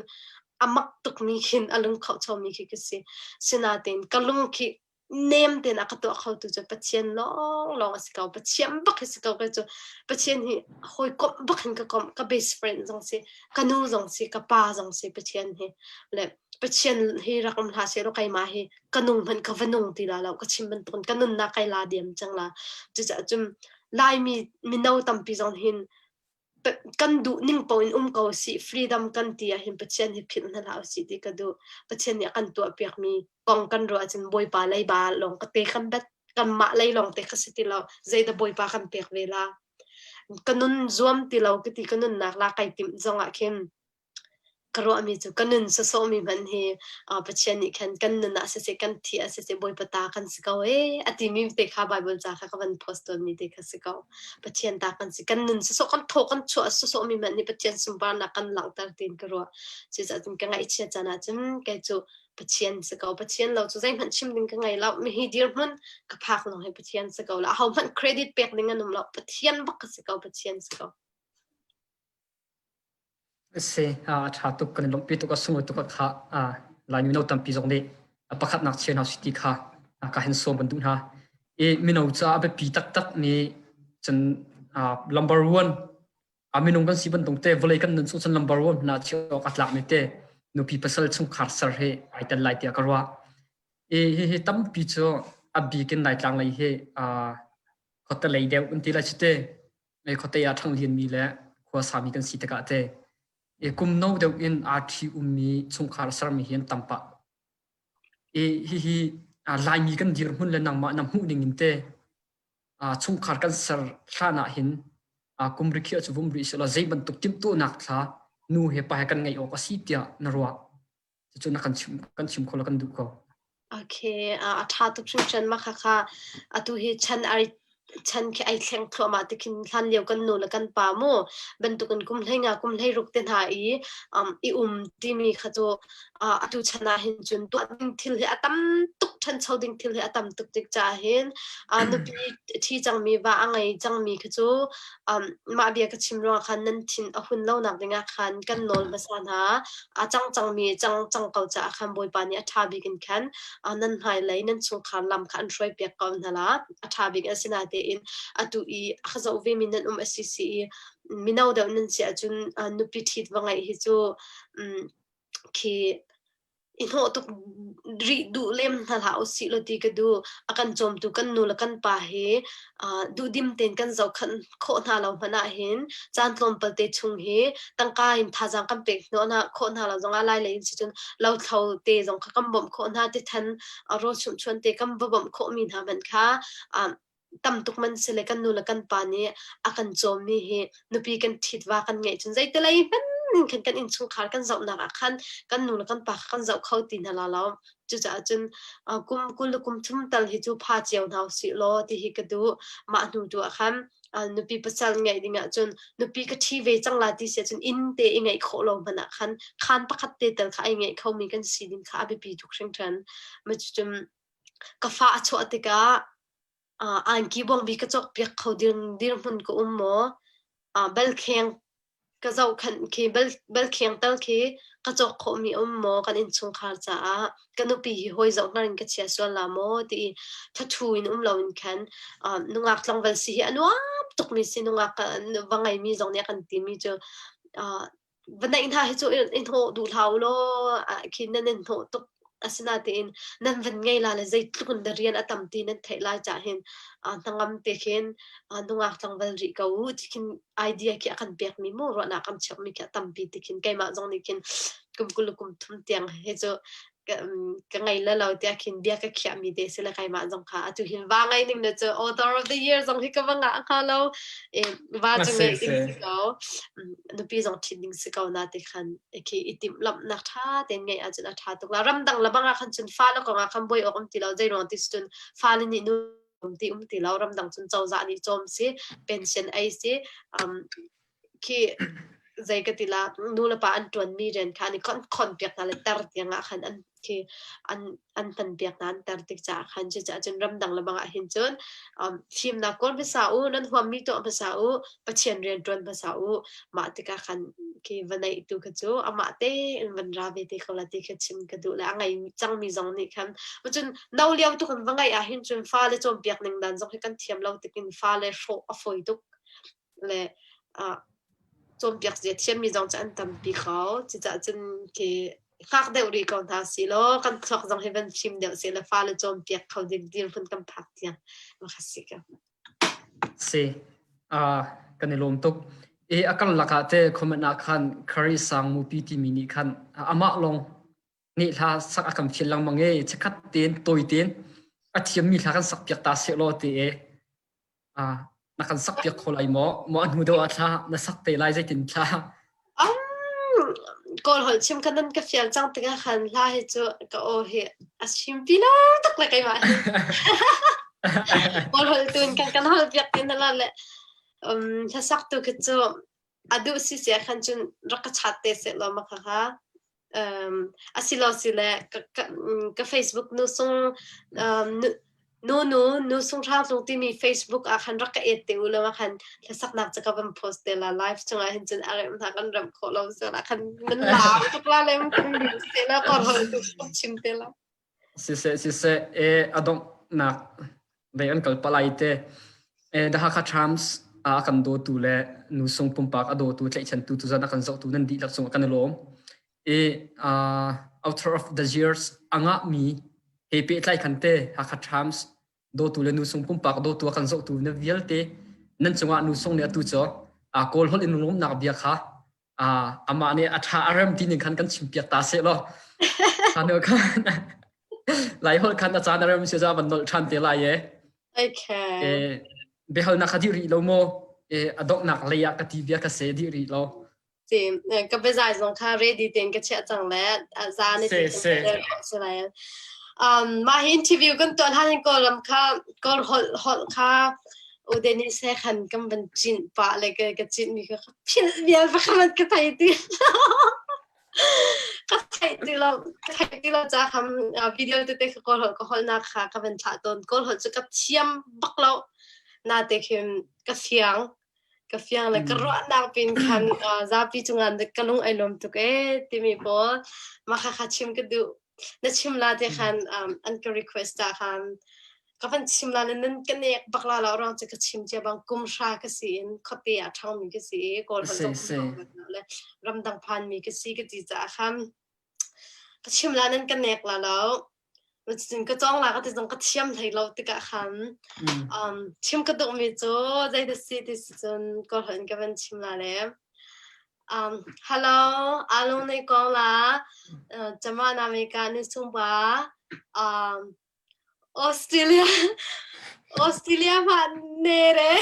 a mak tukmi khin a lung khohcho mi khi ka si sinain ka lung khi nem tein a ka tuah khotu cu Pathian lawnglawng a si ko. Pathian bak hi si ko. Kei cu Pathian hi hawikomh bak in ka komh. Ka best friend zong si, ka nu zong si, ka pa zong si Pathian hi. Le Pathian hi rak um hlah sehlaw keimah hi ka nung hmanh ka va nung ti la lo. Ka chim bantukin ka nunnak kai la diam cang la. Cucaah cun Laimi mino tampi zong hin kan duh ning paoh in um ko sih freedom kan ti ahhin Pathian hi philh hna hlah usih ti ka duh. Pathian nih a kan tuahpiakmi kong kan ruah ahcun Bawipa leiba lawng ka te kan bat kanmah lei lawng te ka si ti lo zeidah Bawipa kan pek ve la ka nun zuam ti lo ka ti ka nunnak la kai timh zong ah khin Ka ruahmi cu ka nun sawsawhmi hmanh hi Pathian nih khan kan nun ah siseh, kan thi ah siseh Bawipa ta kan si ko ee a timi te kha Baibal ca kha ka van post tawnmi te kha si ko. Pathian ta kan si. Kan nun sawsawh, kan thaw kan chuah sawsawhmi hmanh nih Pathian sunparnak kan langhter tiin ka ruah. Cucaah cun ka ngaihchiat caan ahcun kei cu Pathian si ko. Pathian lo cu zeihmanh chim ding ka ngei lo. Mihi dirhmun ka phak lawng hi Pathian si ko la. Ahohmanh credit pek ding an um lo. Pathian bak ka si ko. Pathian si ko. Si, a ṭha tuk kan i lawmhpi tuk a sunglawi tuk a kha Lai mino tampi zong nih pakhatnak chia hna usih ti kha ka hen sawm kan duh hna. I mino caah a biapi taktak mi cun number one a minung kan si bantuk te vawlei kan nun chung cun number one hna chiah awk a tlakmi te nupi pasal chungkhar ser hi ai tel lai tiah ka ruah. I hihi tampi cu a bik in Laitlang lei hi khuate lei deuh an ti lai cu te. Mei khuate ah ṭhanglianmi le khua sami kan si tikah te i kum no deuh in aa ṭhi ummi chungkhar a sermi hi an tam pah. I hihi Laimi kan dirhmun le nangmah na hmuh ning in te chungkhar kan ser hlan ah hin kum rikhiah cu vum rih seh law zei bantuk timhtuahnak thla nu he pa he kan ngeih awk a si tiah na ruah. Cucu na kan chim kan chim kho la kan duh ko. Okay, a ṭha tuk hringhran mah khakha atu hi chan ai chan khi ai thleng thluahmah ti khin hlan lio kan nu le kan pa mu bantukin kum hlei nga kum hlei ruk te hna i um, i um timi kha cu uh, atu chan ah hin cun tuah ding thil hi a tam tuk ṭhancho ding thil hi a tam tuk tik caah hin uh, nupi ṭhi cangmi va a ngei cangmi kha cu um, mah bia ka chim ruangah khan nan thin a hun lonak dingah khan kan nawl hmasa hna. A cang cangmi cang cang ko caah khan Bawipa nih a ṭha bik in khan nan hmailei nan chungkhar lam kha an hruaipiak ko hna la. A ṭha bik a si natein atu i a ka zoh vemi nan um a si si i mino deuh nan si ahcun nupi ṭhit va ngeih hi cu um, khi i hnawh tuk rih duh lem hna hlah usih law ti ka duh. A kan cawmtu kan nu le kan pa hi duhdim tein kan zohkhanh khawh hna lo hmanh ahhin caan tlawmpal te chung hi tangka in thazaang kan pek hnawh hna khawh hna lo zongah lai lei in si cun lothlo te zong kha kan bawmh khawh hna tithan rawl chumhchuan te kan va bawmh khawhmi hna hmanh kha tam tuk man si le kan nu le kan pa nih a kan cawmmi hi nupi kan ṭhit va kan ngeih cun zeitilei hmanh in khan kan innchungkhar kan zohnak ah khan kan nu le kan pa kha kan zoh kho ti hna la lo. Cucaah cun kum 20 le kum thum tal hi cu pha cio hna usih law ti hi ka duh. Mah hnu tu ah khan. Nupi pasal ngeih ding ahcun nupi ka ṭhi ve cang la ti si ahcun inn te i ngeih khawh lo hmanh ah khan khaan pakhat te tal kha ai ngeih khomi kan si ding kha a biapi tuk hringhran. Cucun ka fa a chuah tikah angki bawngbi ka cawkpiak kho dirhmun ka um maw? Balkheng ka zohkhenh khi balkheng tal khi ka cawk khawhmi um maw kan innchungkhar caah ka nupi hi hawi zoh hngar in ka chia sual la maw ti i thathu in um loin khan nungak tlangval si hi a nuam tukmi si nungak va ngeimi zong nih a kan timi cu va neih hna hi cu i hnawh duh hlah u law khi nan in hnawh tuk asinain nan van ngei la le zeitluk in na rian a tam ti nan theih lai cah hin hnangam te khin nungak tlangval rih ko u ti khin idea khi a kan pekmi mu ruahnak kan cheuhmi khi a tampi ti khin keimah zong nih khin kum 20 le kum thum tiang hi cu ka ngei la lo tiah khin bia ka khiahmi te si le keimah zong kha atu hin va ngei ning na cu author of the year zong hi ka va ngah hnga lo va cu ngei ding si ko nupi zong ṭhit ding si ko na ti khan khi i timhlamhnak ṭha tein ngeih ahcun a ṭha tuk la ramdang le bang ah khan cun fale kong ah khan buai awk um ti lo zei ruang ti cun fale nih nu um ti um ti lo ramdang cun cozah nih cawm si pension ei si um khi zei ka ti la nu le pa an ṭuanmi rian kha an i khon piak hna le tar tiang ah khan an khi an an hman piak hna an tar tik caah khan cucaah cun ramdang le bang ah hin cun fimnak kawl hmasa u nan huammi tuah hmasa u Pathian rian ṭuan hmasa u mah tikah khan khi va neih tu kha cu amah tein van ra ve te ko la ti kha chim ka duh le a ngei cangmi zong nih khan cun no lio tuk in va ngeih ah hin cun fale cawnpiak ning dan zong hi kan thiam lo tikin fale hrawh a fawi tuk le cawnpiak zia thiammi zong cu an tampi ko. Cucaah cun khi hngak deuh rih ko hna sih law kan thluak zong hi van fim deuh sih le fale cawnpiak kho ding dirhmun kan phak tiang va si ko. Si. Uh, kan i lawm tuk. E a kal lakah te comment ah khan Khari Sang Mupi timi nih khan amah lawng nih hla sak a kan fial lengmang e chikhat tein tawi tein a thiammi hla kan sak piak ta seh law ti e Ah, na kan sak piak kho lai maw? Maw a hnu deuh ah thla na sak te lai zeitin thla? Um, Kawl holh chim kha nan ka fial cang tikah khan hla hi cu ka aw hi a chim ti lo tak le keimah hi. Kawl holh tu in kan kan holh piak ti na la le um hlasak tu khi cu a duh si sia khan cun rak ka chat te seh law ma kha kha. Um, asilo sile ka, ka, ka Facebook nu sung um, nu nu nu sung hrang tlung timi Facebook ah khan rak ka et te u lo khan hlasaknak ca ka van post te la live chungah hin cun a rem hna kan rem khawh lo so la khan nan lau tuk la lem kan te la kor hol tu chim te la Siseh siseh e a donghnak lei an kal palai te e The Hakha Times a kan dawtu le nu sung pumpak a dawtu tlaihchantu tuzan a kan zohtu nan dihlak cungah kan i lawm. E uh, Author of the Years a ngahmi he pehtlai khan te Hakha Times dawtu le nu sung pumpak dawtu a kan zohtu na vialte nan cungah nu sung nih atu cu a kawl holh in lawmnak bia kha amah nih a ṭha a rem ti ning khan kan chimpiak ta seh law khan khan lai holh khan a caan a rem si za van nolh ṭhan te lai e okay biahalnak kha dih rih lo maw e a donghnak lei ah ka ti bia ka se dih rih lo si ka biazai zong kha ready tein ka chiah cang le za ne se se se lai um mah hi interview kan tuah hlan in kawlram kha kawl holh holh kha u Dennis he khan kan van cin pah le ka ka cin mi kha philh vial pakhat ka thei ti ka theih ti lo ka theih ti lo ca kham video tete ka kawl holh ka holhnak kha ka van thlah tawn kawl holh cu ka thiam bak lo na te khin ka fiang ka fiang le ka ruahnak pin khan zapi cungah ka lung ai lawm tuk e timi pawl mah kha kha chim ka duh na chim la te khan an ka request ta khan ka van chim la le nan ka nek bak la lo rang cu ka chim cia bang kum hra ka si in khuate ah ṭhangmi ka si i kawl holh zong le ramdang phanmi ka si ka ti caah khan ka chim la nan ka nek la lo cun ka cawng la ka ti zong ka thiam hlei lo tikah khan um chim ka duhmi cu zei dah si ti si cun kawl holh in ka van chim la le Um, hello, alung nei kong la, uh, chama na me ka ni sung ba, um, Australia Australia ma ne re.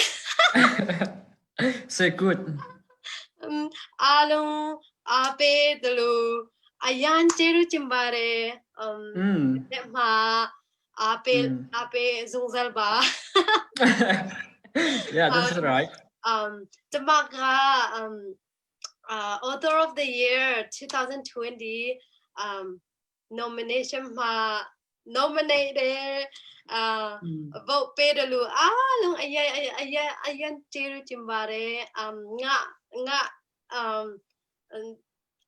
Say good. Um, alung ape tulu ayan cheru chimbare um mm. ma ape mm. ape zungzal ba. Yeah, that's right. ကျမက um author of the year 2020 um nomination မှာ nominate တယ်အာ vote ပေးတယ်လို့အားလုံးအရင်အရင်အရင်ကျေးဇူးတင်ပါတယ် um ငါငါ um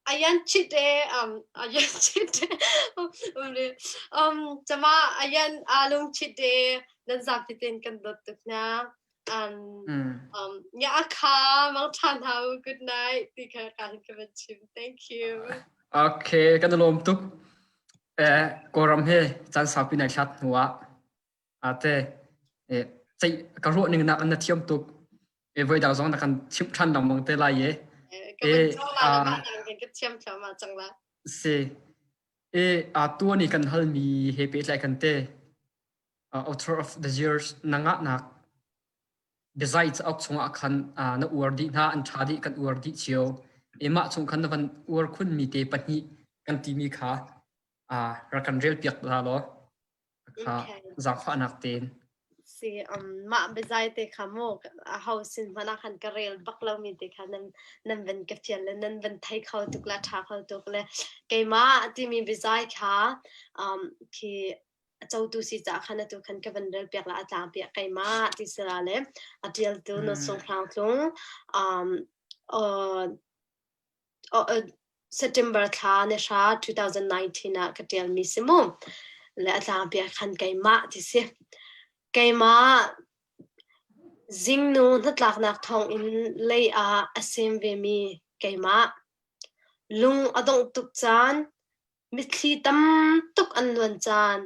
အရမ်းချစ်တယ် um အရမ်းချစ်တယ် um ကျမအရမ်းအားလုံးချစ်တယ်နန်စာဖြစ်တင်ကန်တော့တုနာ um um ညအခါမောင်ထန်ဟော good night ဒီခါကန်ကမချင် thank you. Okay, kan lom tuk. Eh, koram he chan saupi nai hlat hnuah ate eh cei ka ruah ning nak na thiam tuk. E voi dang zong na kan chimh ṭhan lengmang te lai e. Ka van cang la na kan ka thiam thiam cang la. Si. E a tu ni kan hal mi he pehtlai kan te author of the years na ngahnak biazai cauk chungah khan na uar dih hna an ṭha dih kan uar dih cio e mah chung khan na van uar khun mi te pahnih kan timi kha rak kan rel piak ta law kha zaangfahnak tein. Si mah biazai te kha mu a ho sin hmanh ah khan ka rel bak lo mi te kha nan nan van ka fial le nan van thei kho tuk la ṭha kho tuk le keimah timi biazai kha khi a cotu si caah khan atu khan ka van rel piak la a tlang piak keimah ti sila le a ṭialtu na sung hrang tlung um uh, September thla ni hra 2019 ah ka ṭialmi si mu. Le a tlangpi ah khan keimah ti si. Keimah zingnu hnatlaknak thawngin lei ah a sem vemi keimah. Lung a dongh tuk caan, Mitthli tam tuk an luan caan,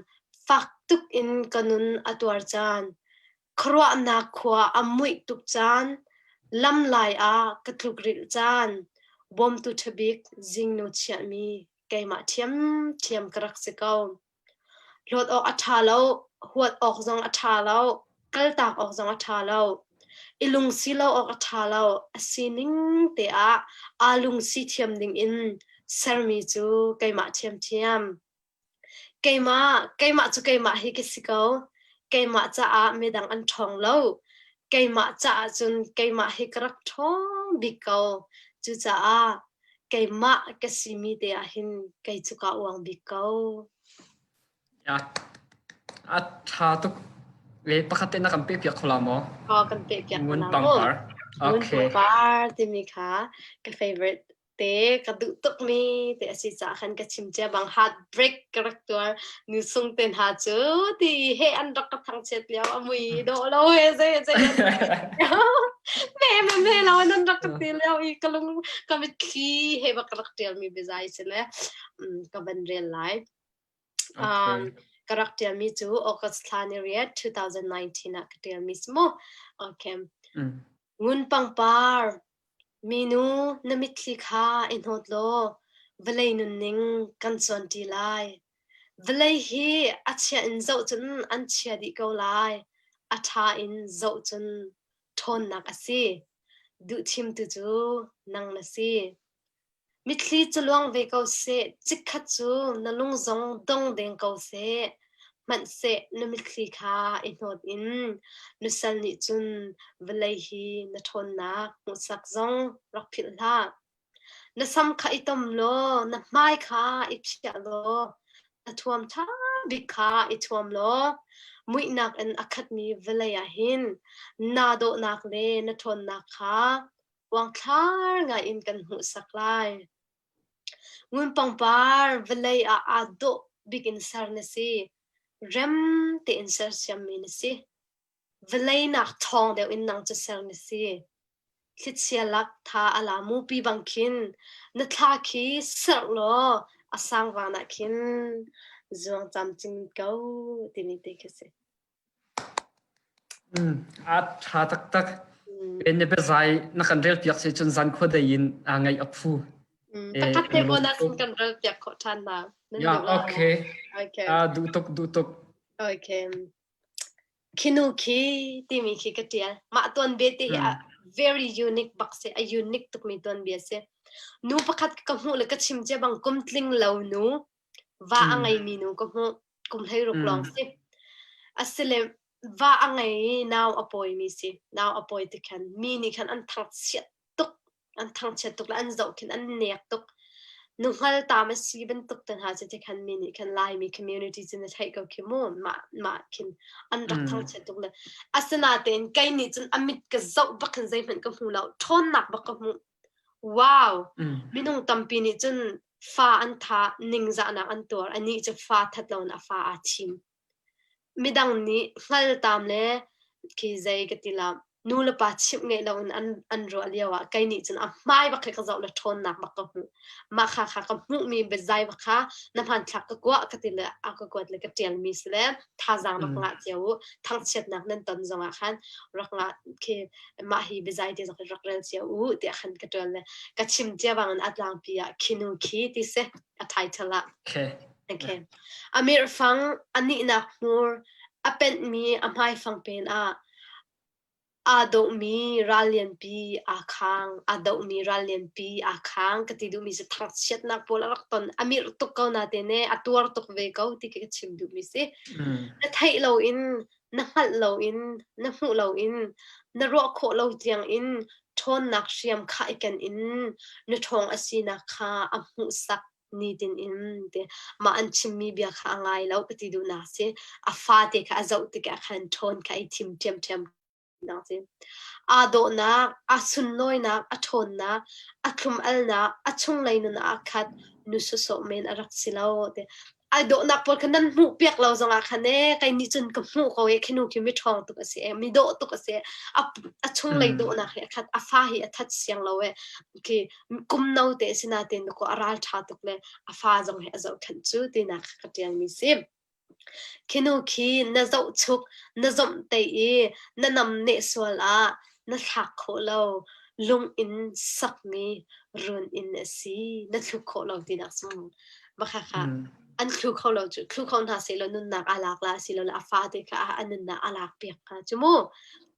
fak tuk in ka nun a tuar caan, khuaruahnak khua a muih tuk caan, lamlai ah ka tlukrilh caan, bawmtu ṭhabik zingnu chiahmi keimah ṭhiamṭhiam ka rak si ko. Hlawt awk a ṭha lo, huat awk zong a ṭha lo, kaltak awk zong a ṭha lo. I lungsi lo awk a ṭha lo. A sining te ah aa lungsi thiam dingin sermi cu keimah ṭhiamṭhiam. Keimah, keimah cu keimah hi ka si ko. Keimah caah midang an ṭhawng lo. Keimah caah cun keimah hi ka rak ṭhawng bik ko. Cucaah keimah ka simi te ah hin kei cu kaa uang bik ko. Ya. A ṭha tuk. Le pakhat te na kan pe piak kho la maw? Aw kan pe piak Ngun pangpar. Ngun pangpar timi kha ka favorite te ka duh tuk mi te a si caah khan ka chim cia bang heartbreak ka rak tuar nu sung te hna cu ti he an rak ka thangchiat lio a mui dawh lo he zei zei me me me lo nan rak ka ti lio i ka lung ka mitthli he bak ka rak tial mi biazai si le ka van rel lai. Um, ka rak ṭialmi cu August thla ni riat 2019 ah ka ṭialmi si mu. Okay. Ngun pangpar, minu na mitthli kha i hnawt law vawlei nunning kan cawnṭi lai. Vawlei hi a chia in zoh cun an chia dih ko lai. A ṭha in zoh cun ṭhawnnak a si. Duhthimtu cu nang na si. Mitthli cu luang ve ko seh, chikkhat cu na lung zong dong deng ko seh. Hmanhseh na mitthli kha i hnawt in nusal nih cun vawlei hi na ṭhawnnak hmuhsak zong rak philh hlah. Na sam kha i tom law na hmai kha i phiah law na thuam ṭha bik kha i thuam law muihnak in a khatmi vawlei ah hin naa dawhnak le na ṭhawnnak kha uangthlar ngaiin kan hmuhsak lai. Ngun pangpar vawlei ah aa dawh bik in ser na si. Rem tein sersiammi na si. Vawlei nak ṭhawng deuh in nang cu ser na si. Thlichia lak tha a la mupi bang khin na thla khi serh law a sang van ah khin zuang camcin ko timi te khi si. A ṭha taktak. Na biazai na kan rel piak si cun zan khua dei in ngaih a phu. Taktak te bonus in kan rel piak khawh ṭhan hna. Ya, okay. Okay. Duh tuk, duh tuk. Okay. Khinu khi timi khi ka ṭial. Mah tuanbia te hi a very unique bak si. A unique tukmi tuanbia si. Nu pakhat ka hmuh le ka chim cia bang kum tling lo nu va a ngeimi nu ka hmuh. Kum 16 lawng si. Asile Va a ngei i nau a pawimi si. Nau a pawi tik khan mi nih khan an thangchiat tuk. An thangchiat tuk le an zoh khin an nek tuk. Nu hngal tam a si bantuk te hna cu ti khan mi nih khan Laimi community cu na theih ko khi mu. Mah mah khin an rak thangchiat tuk le asinatein kei nih cun a mit ka zoh bak khin zeihmanh ka hmu lo. Ṭhawnnak bak ka hmuh. Wow! Minung tampi nih cun fa an thah, ningzahnak an tuar. Anih cu fa that loin a fa aa thim. Midang nih hngaltam le khi zei ka ti la nu le pa chimh ngeih loin an ruah lio ah kei nih cun a hmai bak khi ka zoh le ṭhawnnak bak ka hmuh. Mah kha kha ka hmuhmi biazai bak kha na hmanthlak ka kuah ka ti le a ka kuat le ka ṭialmi si le thazaang rak ngah cio u. Thangchiatnak nan ton zongah khan rak ngah khi mah hi biazai te zong hi rak rel cio u tiah khan ka ṭuan le ka chim cia bangin a tlangpi ah khinu khi ti si a title ah. Okay. Okay. A mirhfang a nihnak hmur a penhmi a hmaifang pen ah aa dawhmi ral lianpi aa khang. Aa dohmi ral lianpi aa khang ka ti duhmi cu thangchiatnak pawl a rak ton. A mirh tuk ko natein ee a tuar tuk ve ko ti khi ka chim duhmi si. Na theih loin, na hngalh loin, na hmuh loin, na ruah khawh lo tiang in ṭhawnnak hriam kha i ken in na ṭhawng a sinak kha a hmuhsak nitin in ti mah an chimmi bia kha a ngai lo ka ti duhnak si. A fate kha a zoh tikah khan ṭhawn kha i thim ṭhiamṭhiam nak si. Aa dawhnak, aa sunlawinak, a ṭhawnnak, a thlum-alnak, a chunglei nun ah khat nu sawsawh men a rak si lo ti. Ai dawhnak pawl kha nan hmuh piak lo zongah khan ee kei nih cun ka hmuh ko e khi nu khi mi ṭhawng tuk a si e mi dawh tuk a si e a chunglei dawhnak hi a khat a fa hi a that siang lo e khi kum no te si nain ko a ral ṭha tuk le a fa zong hi a zohkhenh cu tinak kha ka ṭialmi si. Khi nu khi na zohchuk, na zomhtaih i na namneh sual ah na thlak khawh lo, lung in sakmi run inn a si. Na thluk khawh lo tinak sung Makhakha an thlu kho lo cu thlu kho hna sehlaw nunnak aa lak la asilole a fate kha a nunnak aa lak piak hnga cu mu.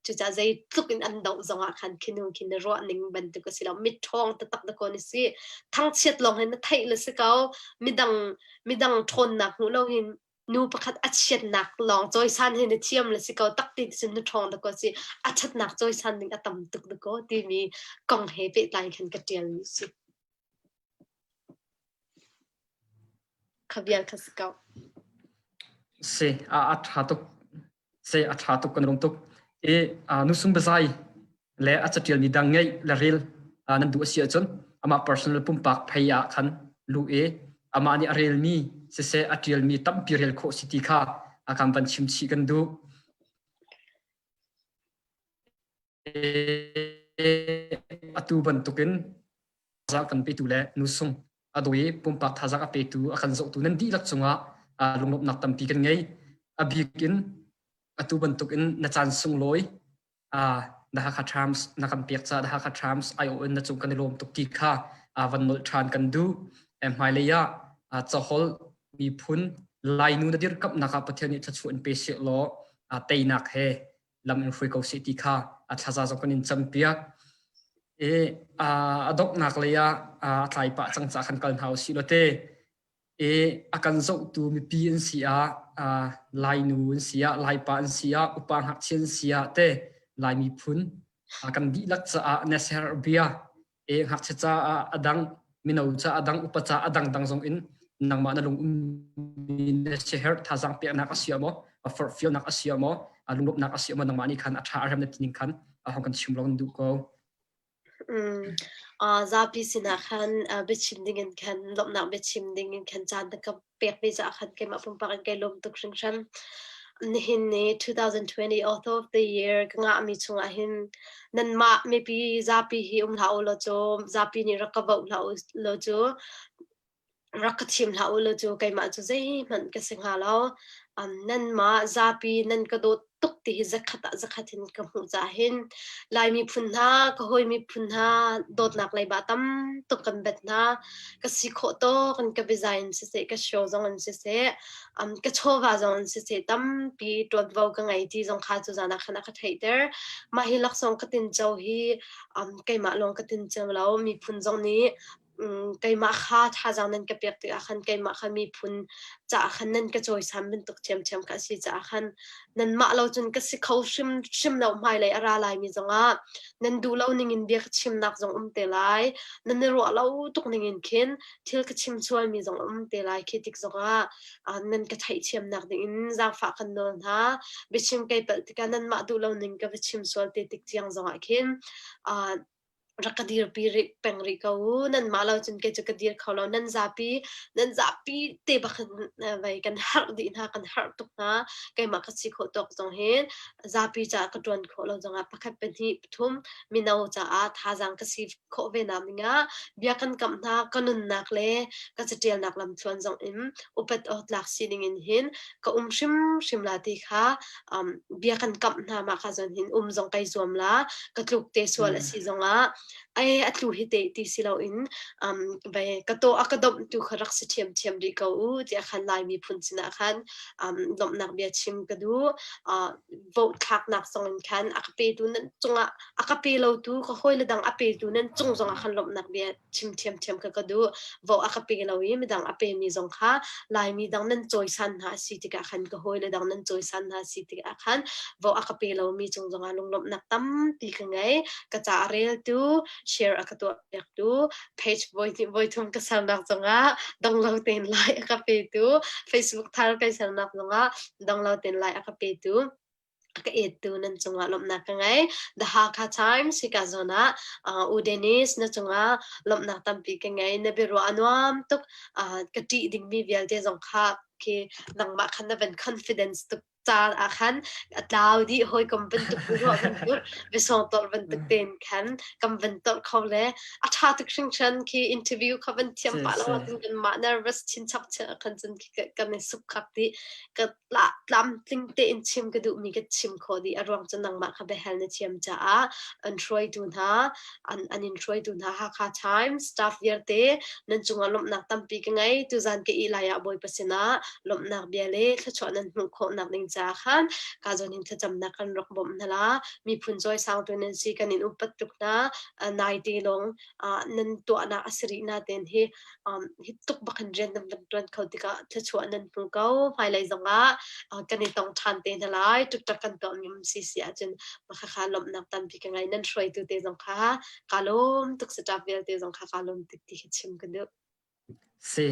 Cucaah zeitluk in an doh zongah khan khi nu khi na ruah ning bantuk a si lo. Mitṭhawng taktak dakaw na si. Thangchiat lawng hin na theih le si ko. Midang midang ṭhawnnak hmuh lo hin nu pakhat a chiatnak lawng cawisan hi na thiam le si ko tak ti cun na ṭhawng dakaw si. A ṭhatnak cawisan ding a tam tuk dakaw timi kong he pehtlai khan ka ṭialmi si. Kha vial kha si ko. Si, a ṭha tuk. Se a ṭha tuk kan lung tuk. I nusung biazai le a caṭialmi dang ngeih le rel nan duh a si ahcun amah personal pumpak phei ah khan luh i amah nih a relmi siseh a ṭialmi tampi rel khawh si ti kha a kan van chim chih kan duh. Atu bantukin thazaang kan petu le nusung a dawi i pumpak thazaang a petu a kan zohtu nan dihlak cungah lunglawmhnak tampi kan ngei. A bik in atu bantukin na caan sunglawi The Hakha Times na kan pek caah The Hakha Times aiawh in na cung kan i lawm tuk ti kha van nolh ṭhan kan duh. Hmailei ah caholh miphun Lainu na dirkamhnak ah Pathian nih thluachuah in pe seh law teinak he lam in hruai ko seh ti kha a thlaza zong kan in campiak. I a donghnak lei ah a tlai pah cang caah khan kal hna usih law te i a kan zohtu mipi an si ah Lainu an si ah Laipa an si ah upa ngakchia an si ah te Lai miphun kan dihlak caah na ser bia e ngakchia caah a dang mino caah a dang upa caah a dang dang zong in nangmah na lung ummi na siaherh thazaang peknak a si maw a forhfialnak a si maw a lunglawmhnak a si maw nangmah nih khan a ṭha a rem na ti ning khan a hong kan chim lo duh ko Zapi sinah khan biachim dingin khan lawmhnak biachim dingin khan caan na ka pek ve caah khan keimah pumpak in kai lawm tuk hringhran. Nihin ni 2020 Author of the Year ka ngahmi chungah hin nanmah mipi zapi hi um hlah u law cu zapi nih rak ka vote hlah u law cu rak ka thim hlah u law cu keimah cu zeihmanh ka si hnga lo. Nanmah zapi nan ka dawt tuk ti hi zakhat ah zakhat in ka hmuh caah hin Lai miphun hna, ka hawi miphun hna dawtnak leiba tam tuk kan bet hna. Ka si khawh tawk in ka biazai in siseh, ka show zong in siseh, ka chawva zong in siseh tampi ṭuanvo ka ngei ti zong kha cu zan ah khan a ka theihter. Mah hi laksawng ka tinco hi keimah lawng ka tinco lo, miphun zong nih Keimah kha thazaang nan ka pek tikah khan keimah kha miphun caah khan nan ka cawisan bantuk ṭhiamṭhiam kha a si caah khan nanmah lo cun ka si kho hrimhrim lo. Hmailei a ra laimi zongah nan duh lo ningin bia ka chimnak zong um te lai. Nan i ruah lo tuk ningin khin thil ka chim sualmi zong um te lai. Khi tik zongah nan ka theihthiamnak dingin zaangfah kan nawl hna. Biachim kai palh tikah nanmah duh lo ning ka va chim sual te tik tiang zongah khin rak ka dirpi rih peng rih ko u. Nanmah lo cun kei cu ka dir kho lo. Nan zapi nan zapi te bak hin vei kan harh dih hna, kan harh tuk hna. Keimah ka si khawh tawk zong hin zapi caah ka ṭuan khawh lo zongah pakhat pahnih pathum mino caah thazaang ka si khawh ve nak dingah bia kan kamh hna. Ka nunnak le ka caṭialnak lamthluan zong in upat awk tlak si ding in hin ka um hrimhrim la ti kha bia kan kamh hna mah kha zon hin um zong kai zuam la ka tluk te sual a si zongah ai a tlu hi te ti si loin ve ka to a ka domh tu kha rak si thiam thiam rih ko u tiah khan Lai miphun sinah khan lawmhnak bia chim ka duh. Vote thlaknak zong in khan a ka petu nan cungah a ka pe lo tu ka hawi le dang a petu nan cung zongah khan lawmhnak bia chim ṭhiamṭhiam kha ka duh. Vo a ka pe lo i midang a pemi zong kha Laimi dang nan cawisan hna a si tikah khan ka hawile dang nan cawisan hna a si tikah khan vo a ka pe lomi cung zongah lunglawmhnak tampi ka ngei. Ka ca a reltu, share a ka tuahpiaktu, page voi hnih voi thum ka sernak zongah donglo tein like a ka petu, Facebook thar kai sernak zongah donglo tein like a ka petu, a ka ettu nan cungah lawmhnak ka ngei. The Hakha Times hika zawn ah U Dennis na cungah lawmhnak tampi ka ngei. Na biaruah a nuam tuk. Ka ṭih dingmi vialte zong kha khi nangmah khan na van confidence tuk caan ah khan a tlau dih hawikom bantuk ruah bantuk biasawng tawlh bantuk tein khan kan van tawlh kho le a ṭha tuk hringhran khi interview kha van thiam pah lo ahcun kanmah nervous chinchap khan cun kan i suk khak dih ka tlamtling tein chim ka duhmi ka chim khawh dih. A ruang cu nangmah kha biahal na thiam caah an hruaitu hna, an in hruaitu hna Hakha Times staff vialte nan cungah lawmhnak tampi ka ngei. Tuzan ka ih lai ah Bawipa sinah lawmhnak bia le thluachuah nan hmuh khawhnak ding caah khan ka zawn in thlacamnak kan rak bawmh hna la. Miphun cawisangtu nan si kan in upat tuk hna. Naite lawng nan tuahnak a si rih natein hi hi tuk bak in rian nan van ṭuan kho tikah thluachuah nan hmu ko. Hmailei zongah kan i tong ṭhan te hna lai. Ṭukṭak kan tuahmi um si si ahcun khakha lawmhnak tampi ka ngei. Nan hruaitu te zong kha kaa lawm tuk. Staff vialte zong kha kaa lawm tuk ti kha chim ka duh. Si,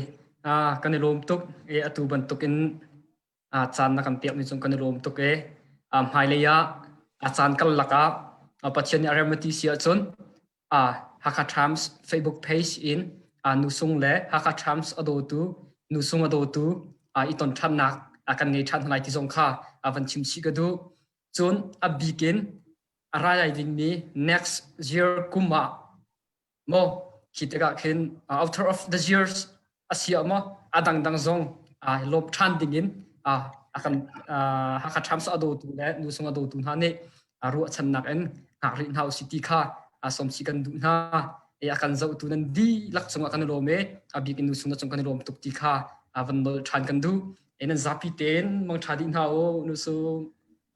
kan i lawm tuk i atu bantukin caan na kan pekmi cung kan i lawm tuk i hmailei ah a caan karlak ah Pathian nih a rem a ti si ahcun Hakha Times Facebook page in nusung le Hakha Times a dawtu nusung a dawtu i ton ṭhannak kan ngei ṭhan hna lai ti zong kha van chim chih ka duh. Cun a bik in a rai lai dingmi next year kum ah Maw khi tikah khin author of the years a si ah maw a dangdang zong lawm ṭhan dingin a kan Hakha Times a dawtu le nusung a dawtu hna nih ruahchannak in hngak rih hna usih ti kha sawmsi kan duh hna. A kan zohtu nan dihlak cungah kan i lawm i a bik in nusung na cung kan i lawm tuk ti kha van nawl ṭhan kan duh. Nan zapi tein mangṭha dih hna u nusung.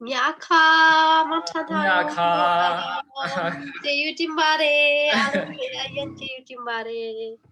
မြခမထ မြခ ကျေးဇူးတင်ပါတယ်အားလုံးအရင်ကျေးဇူးတင်ပါတယ်။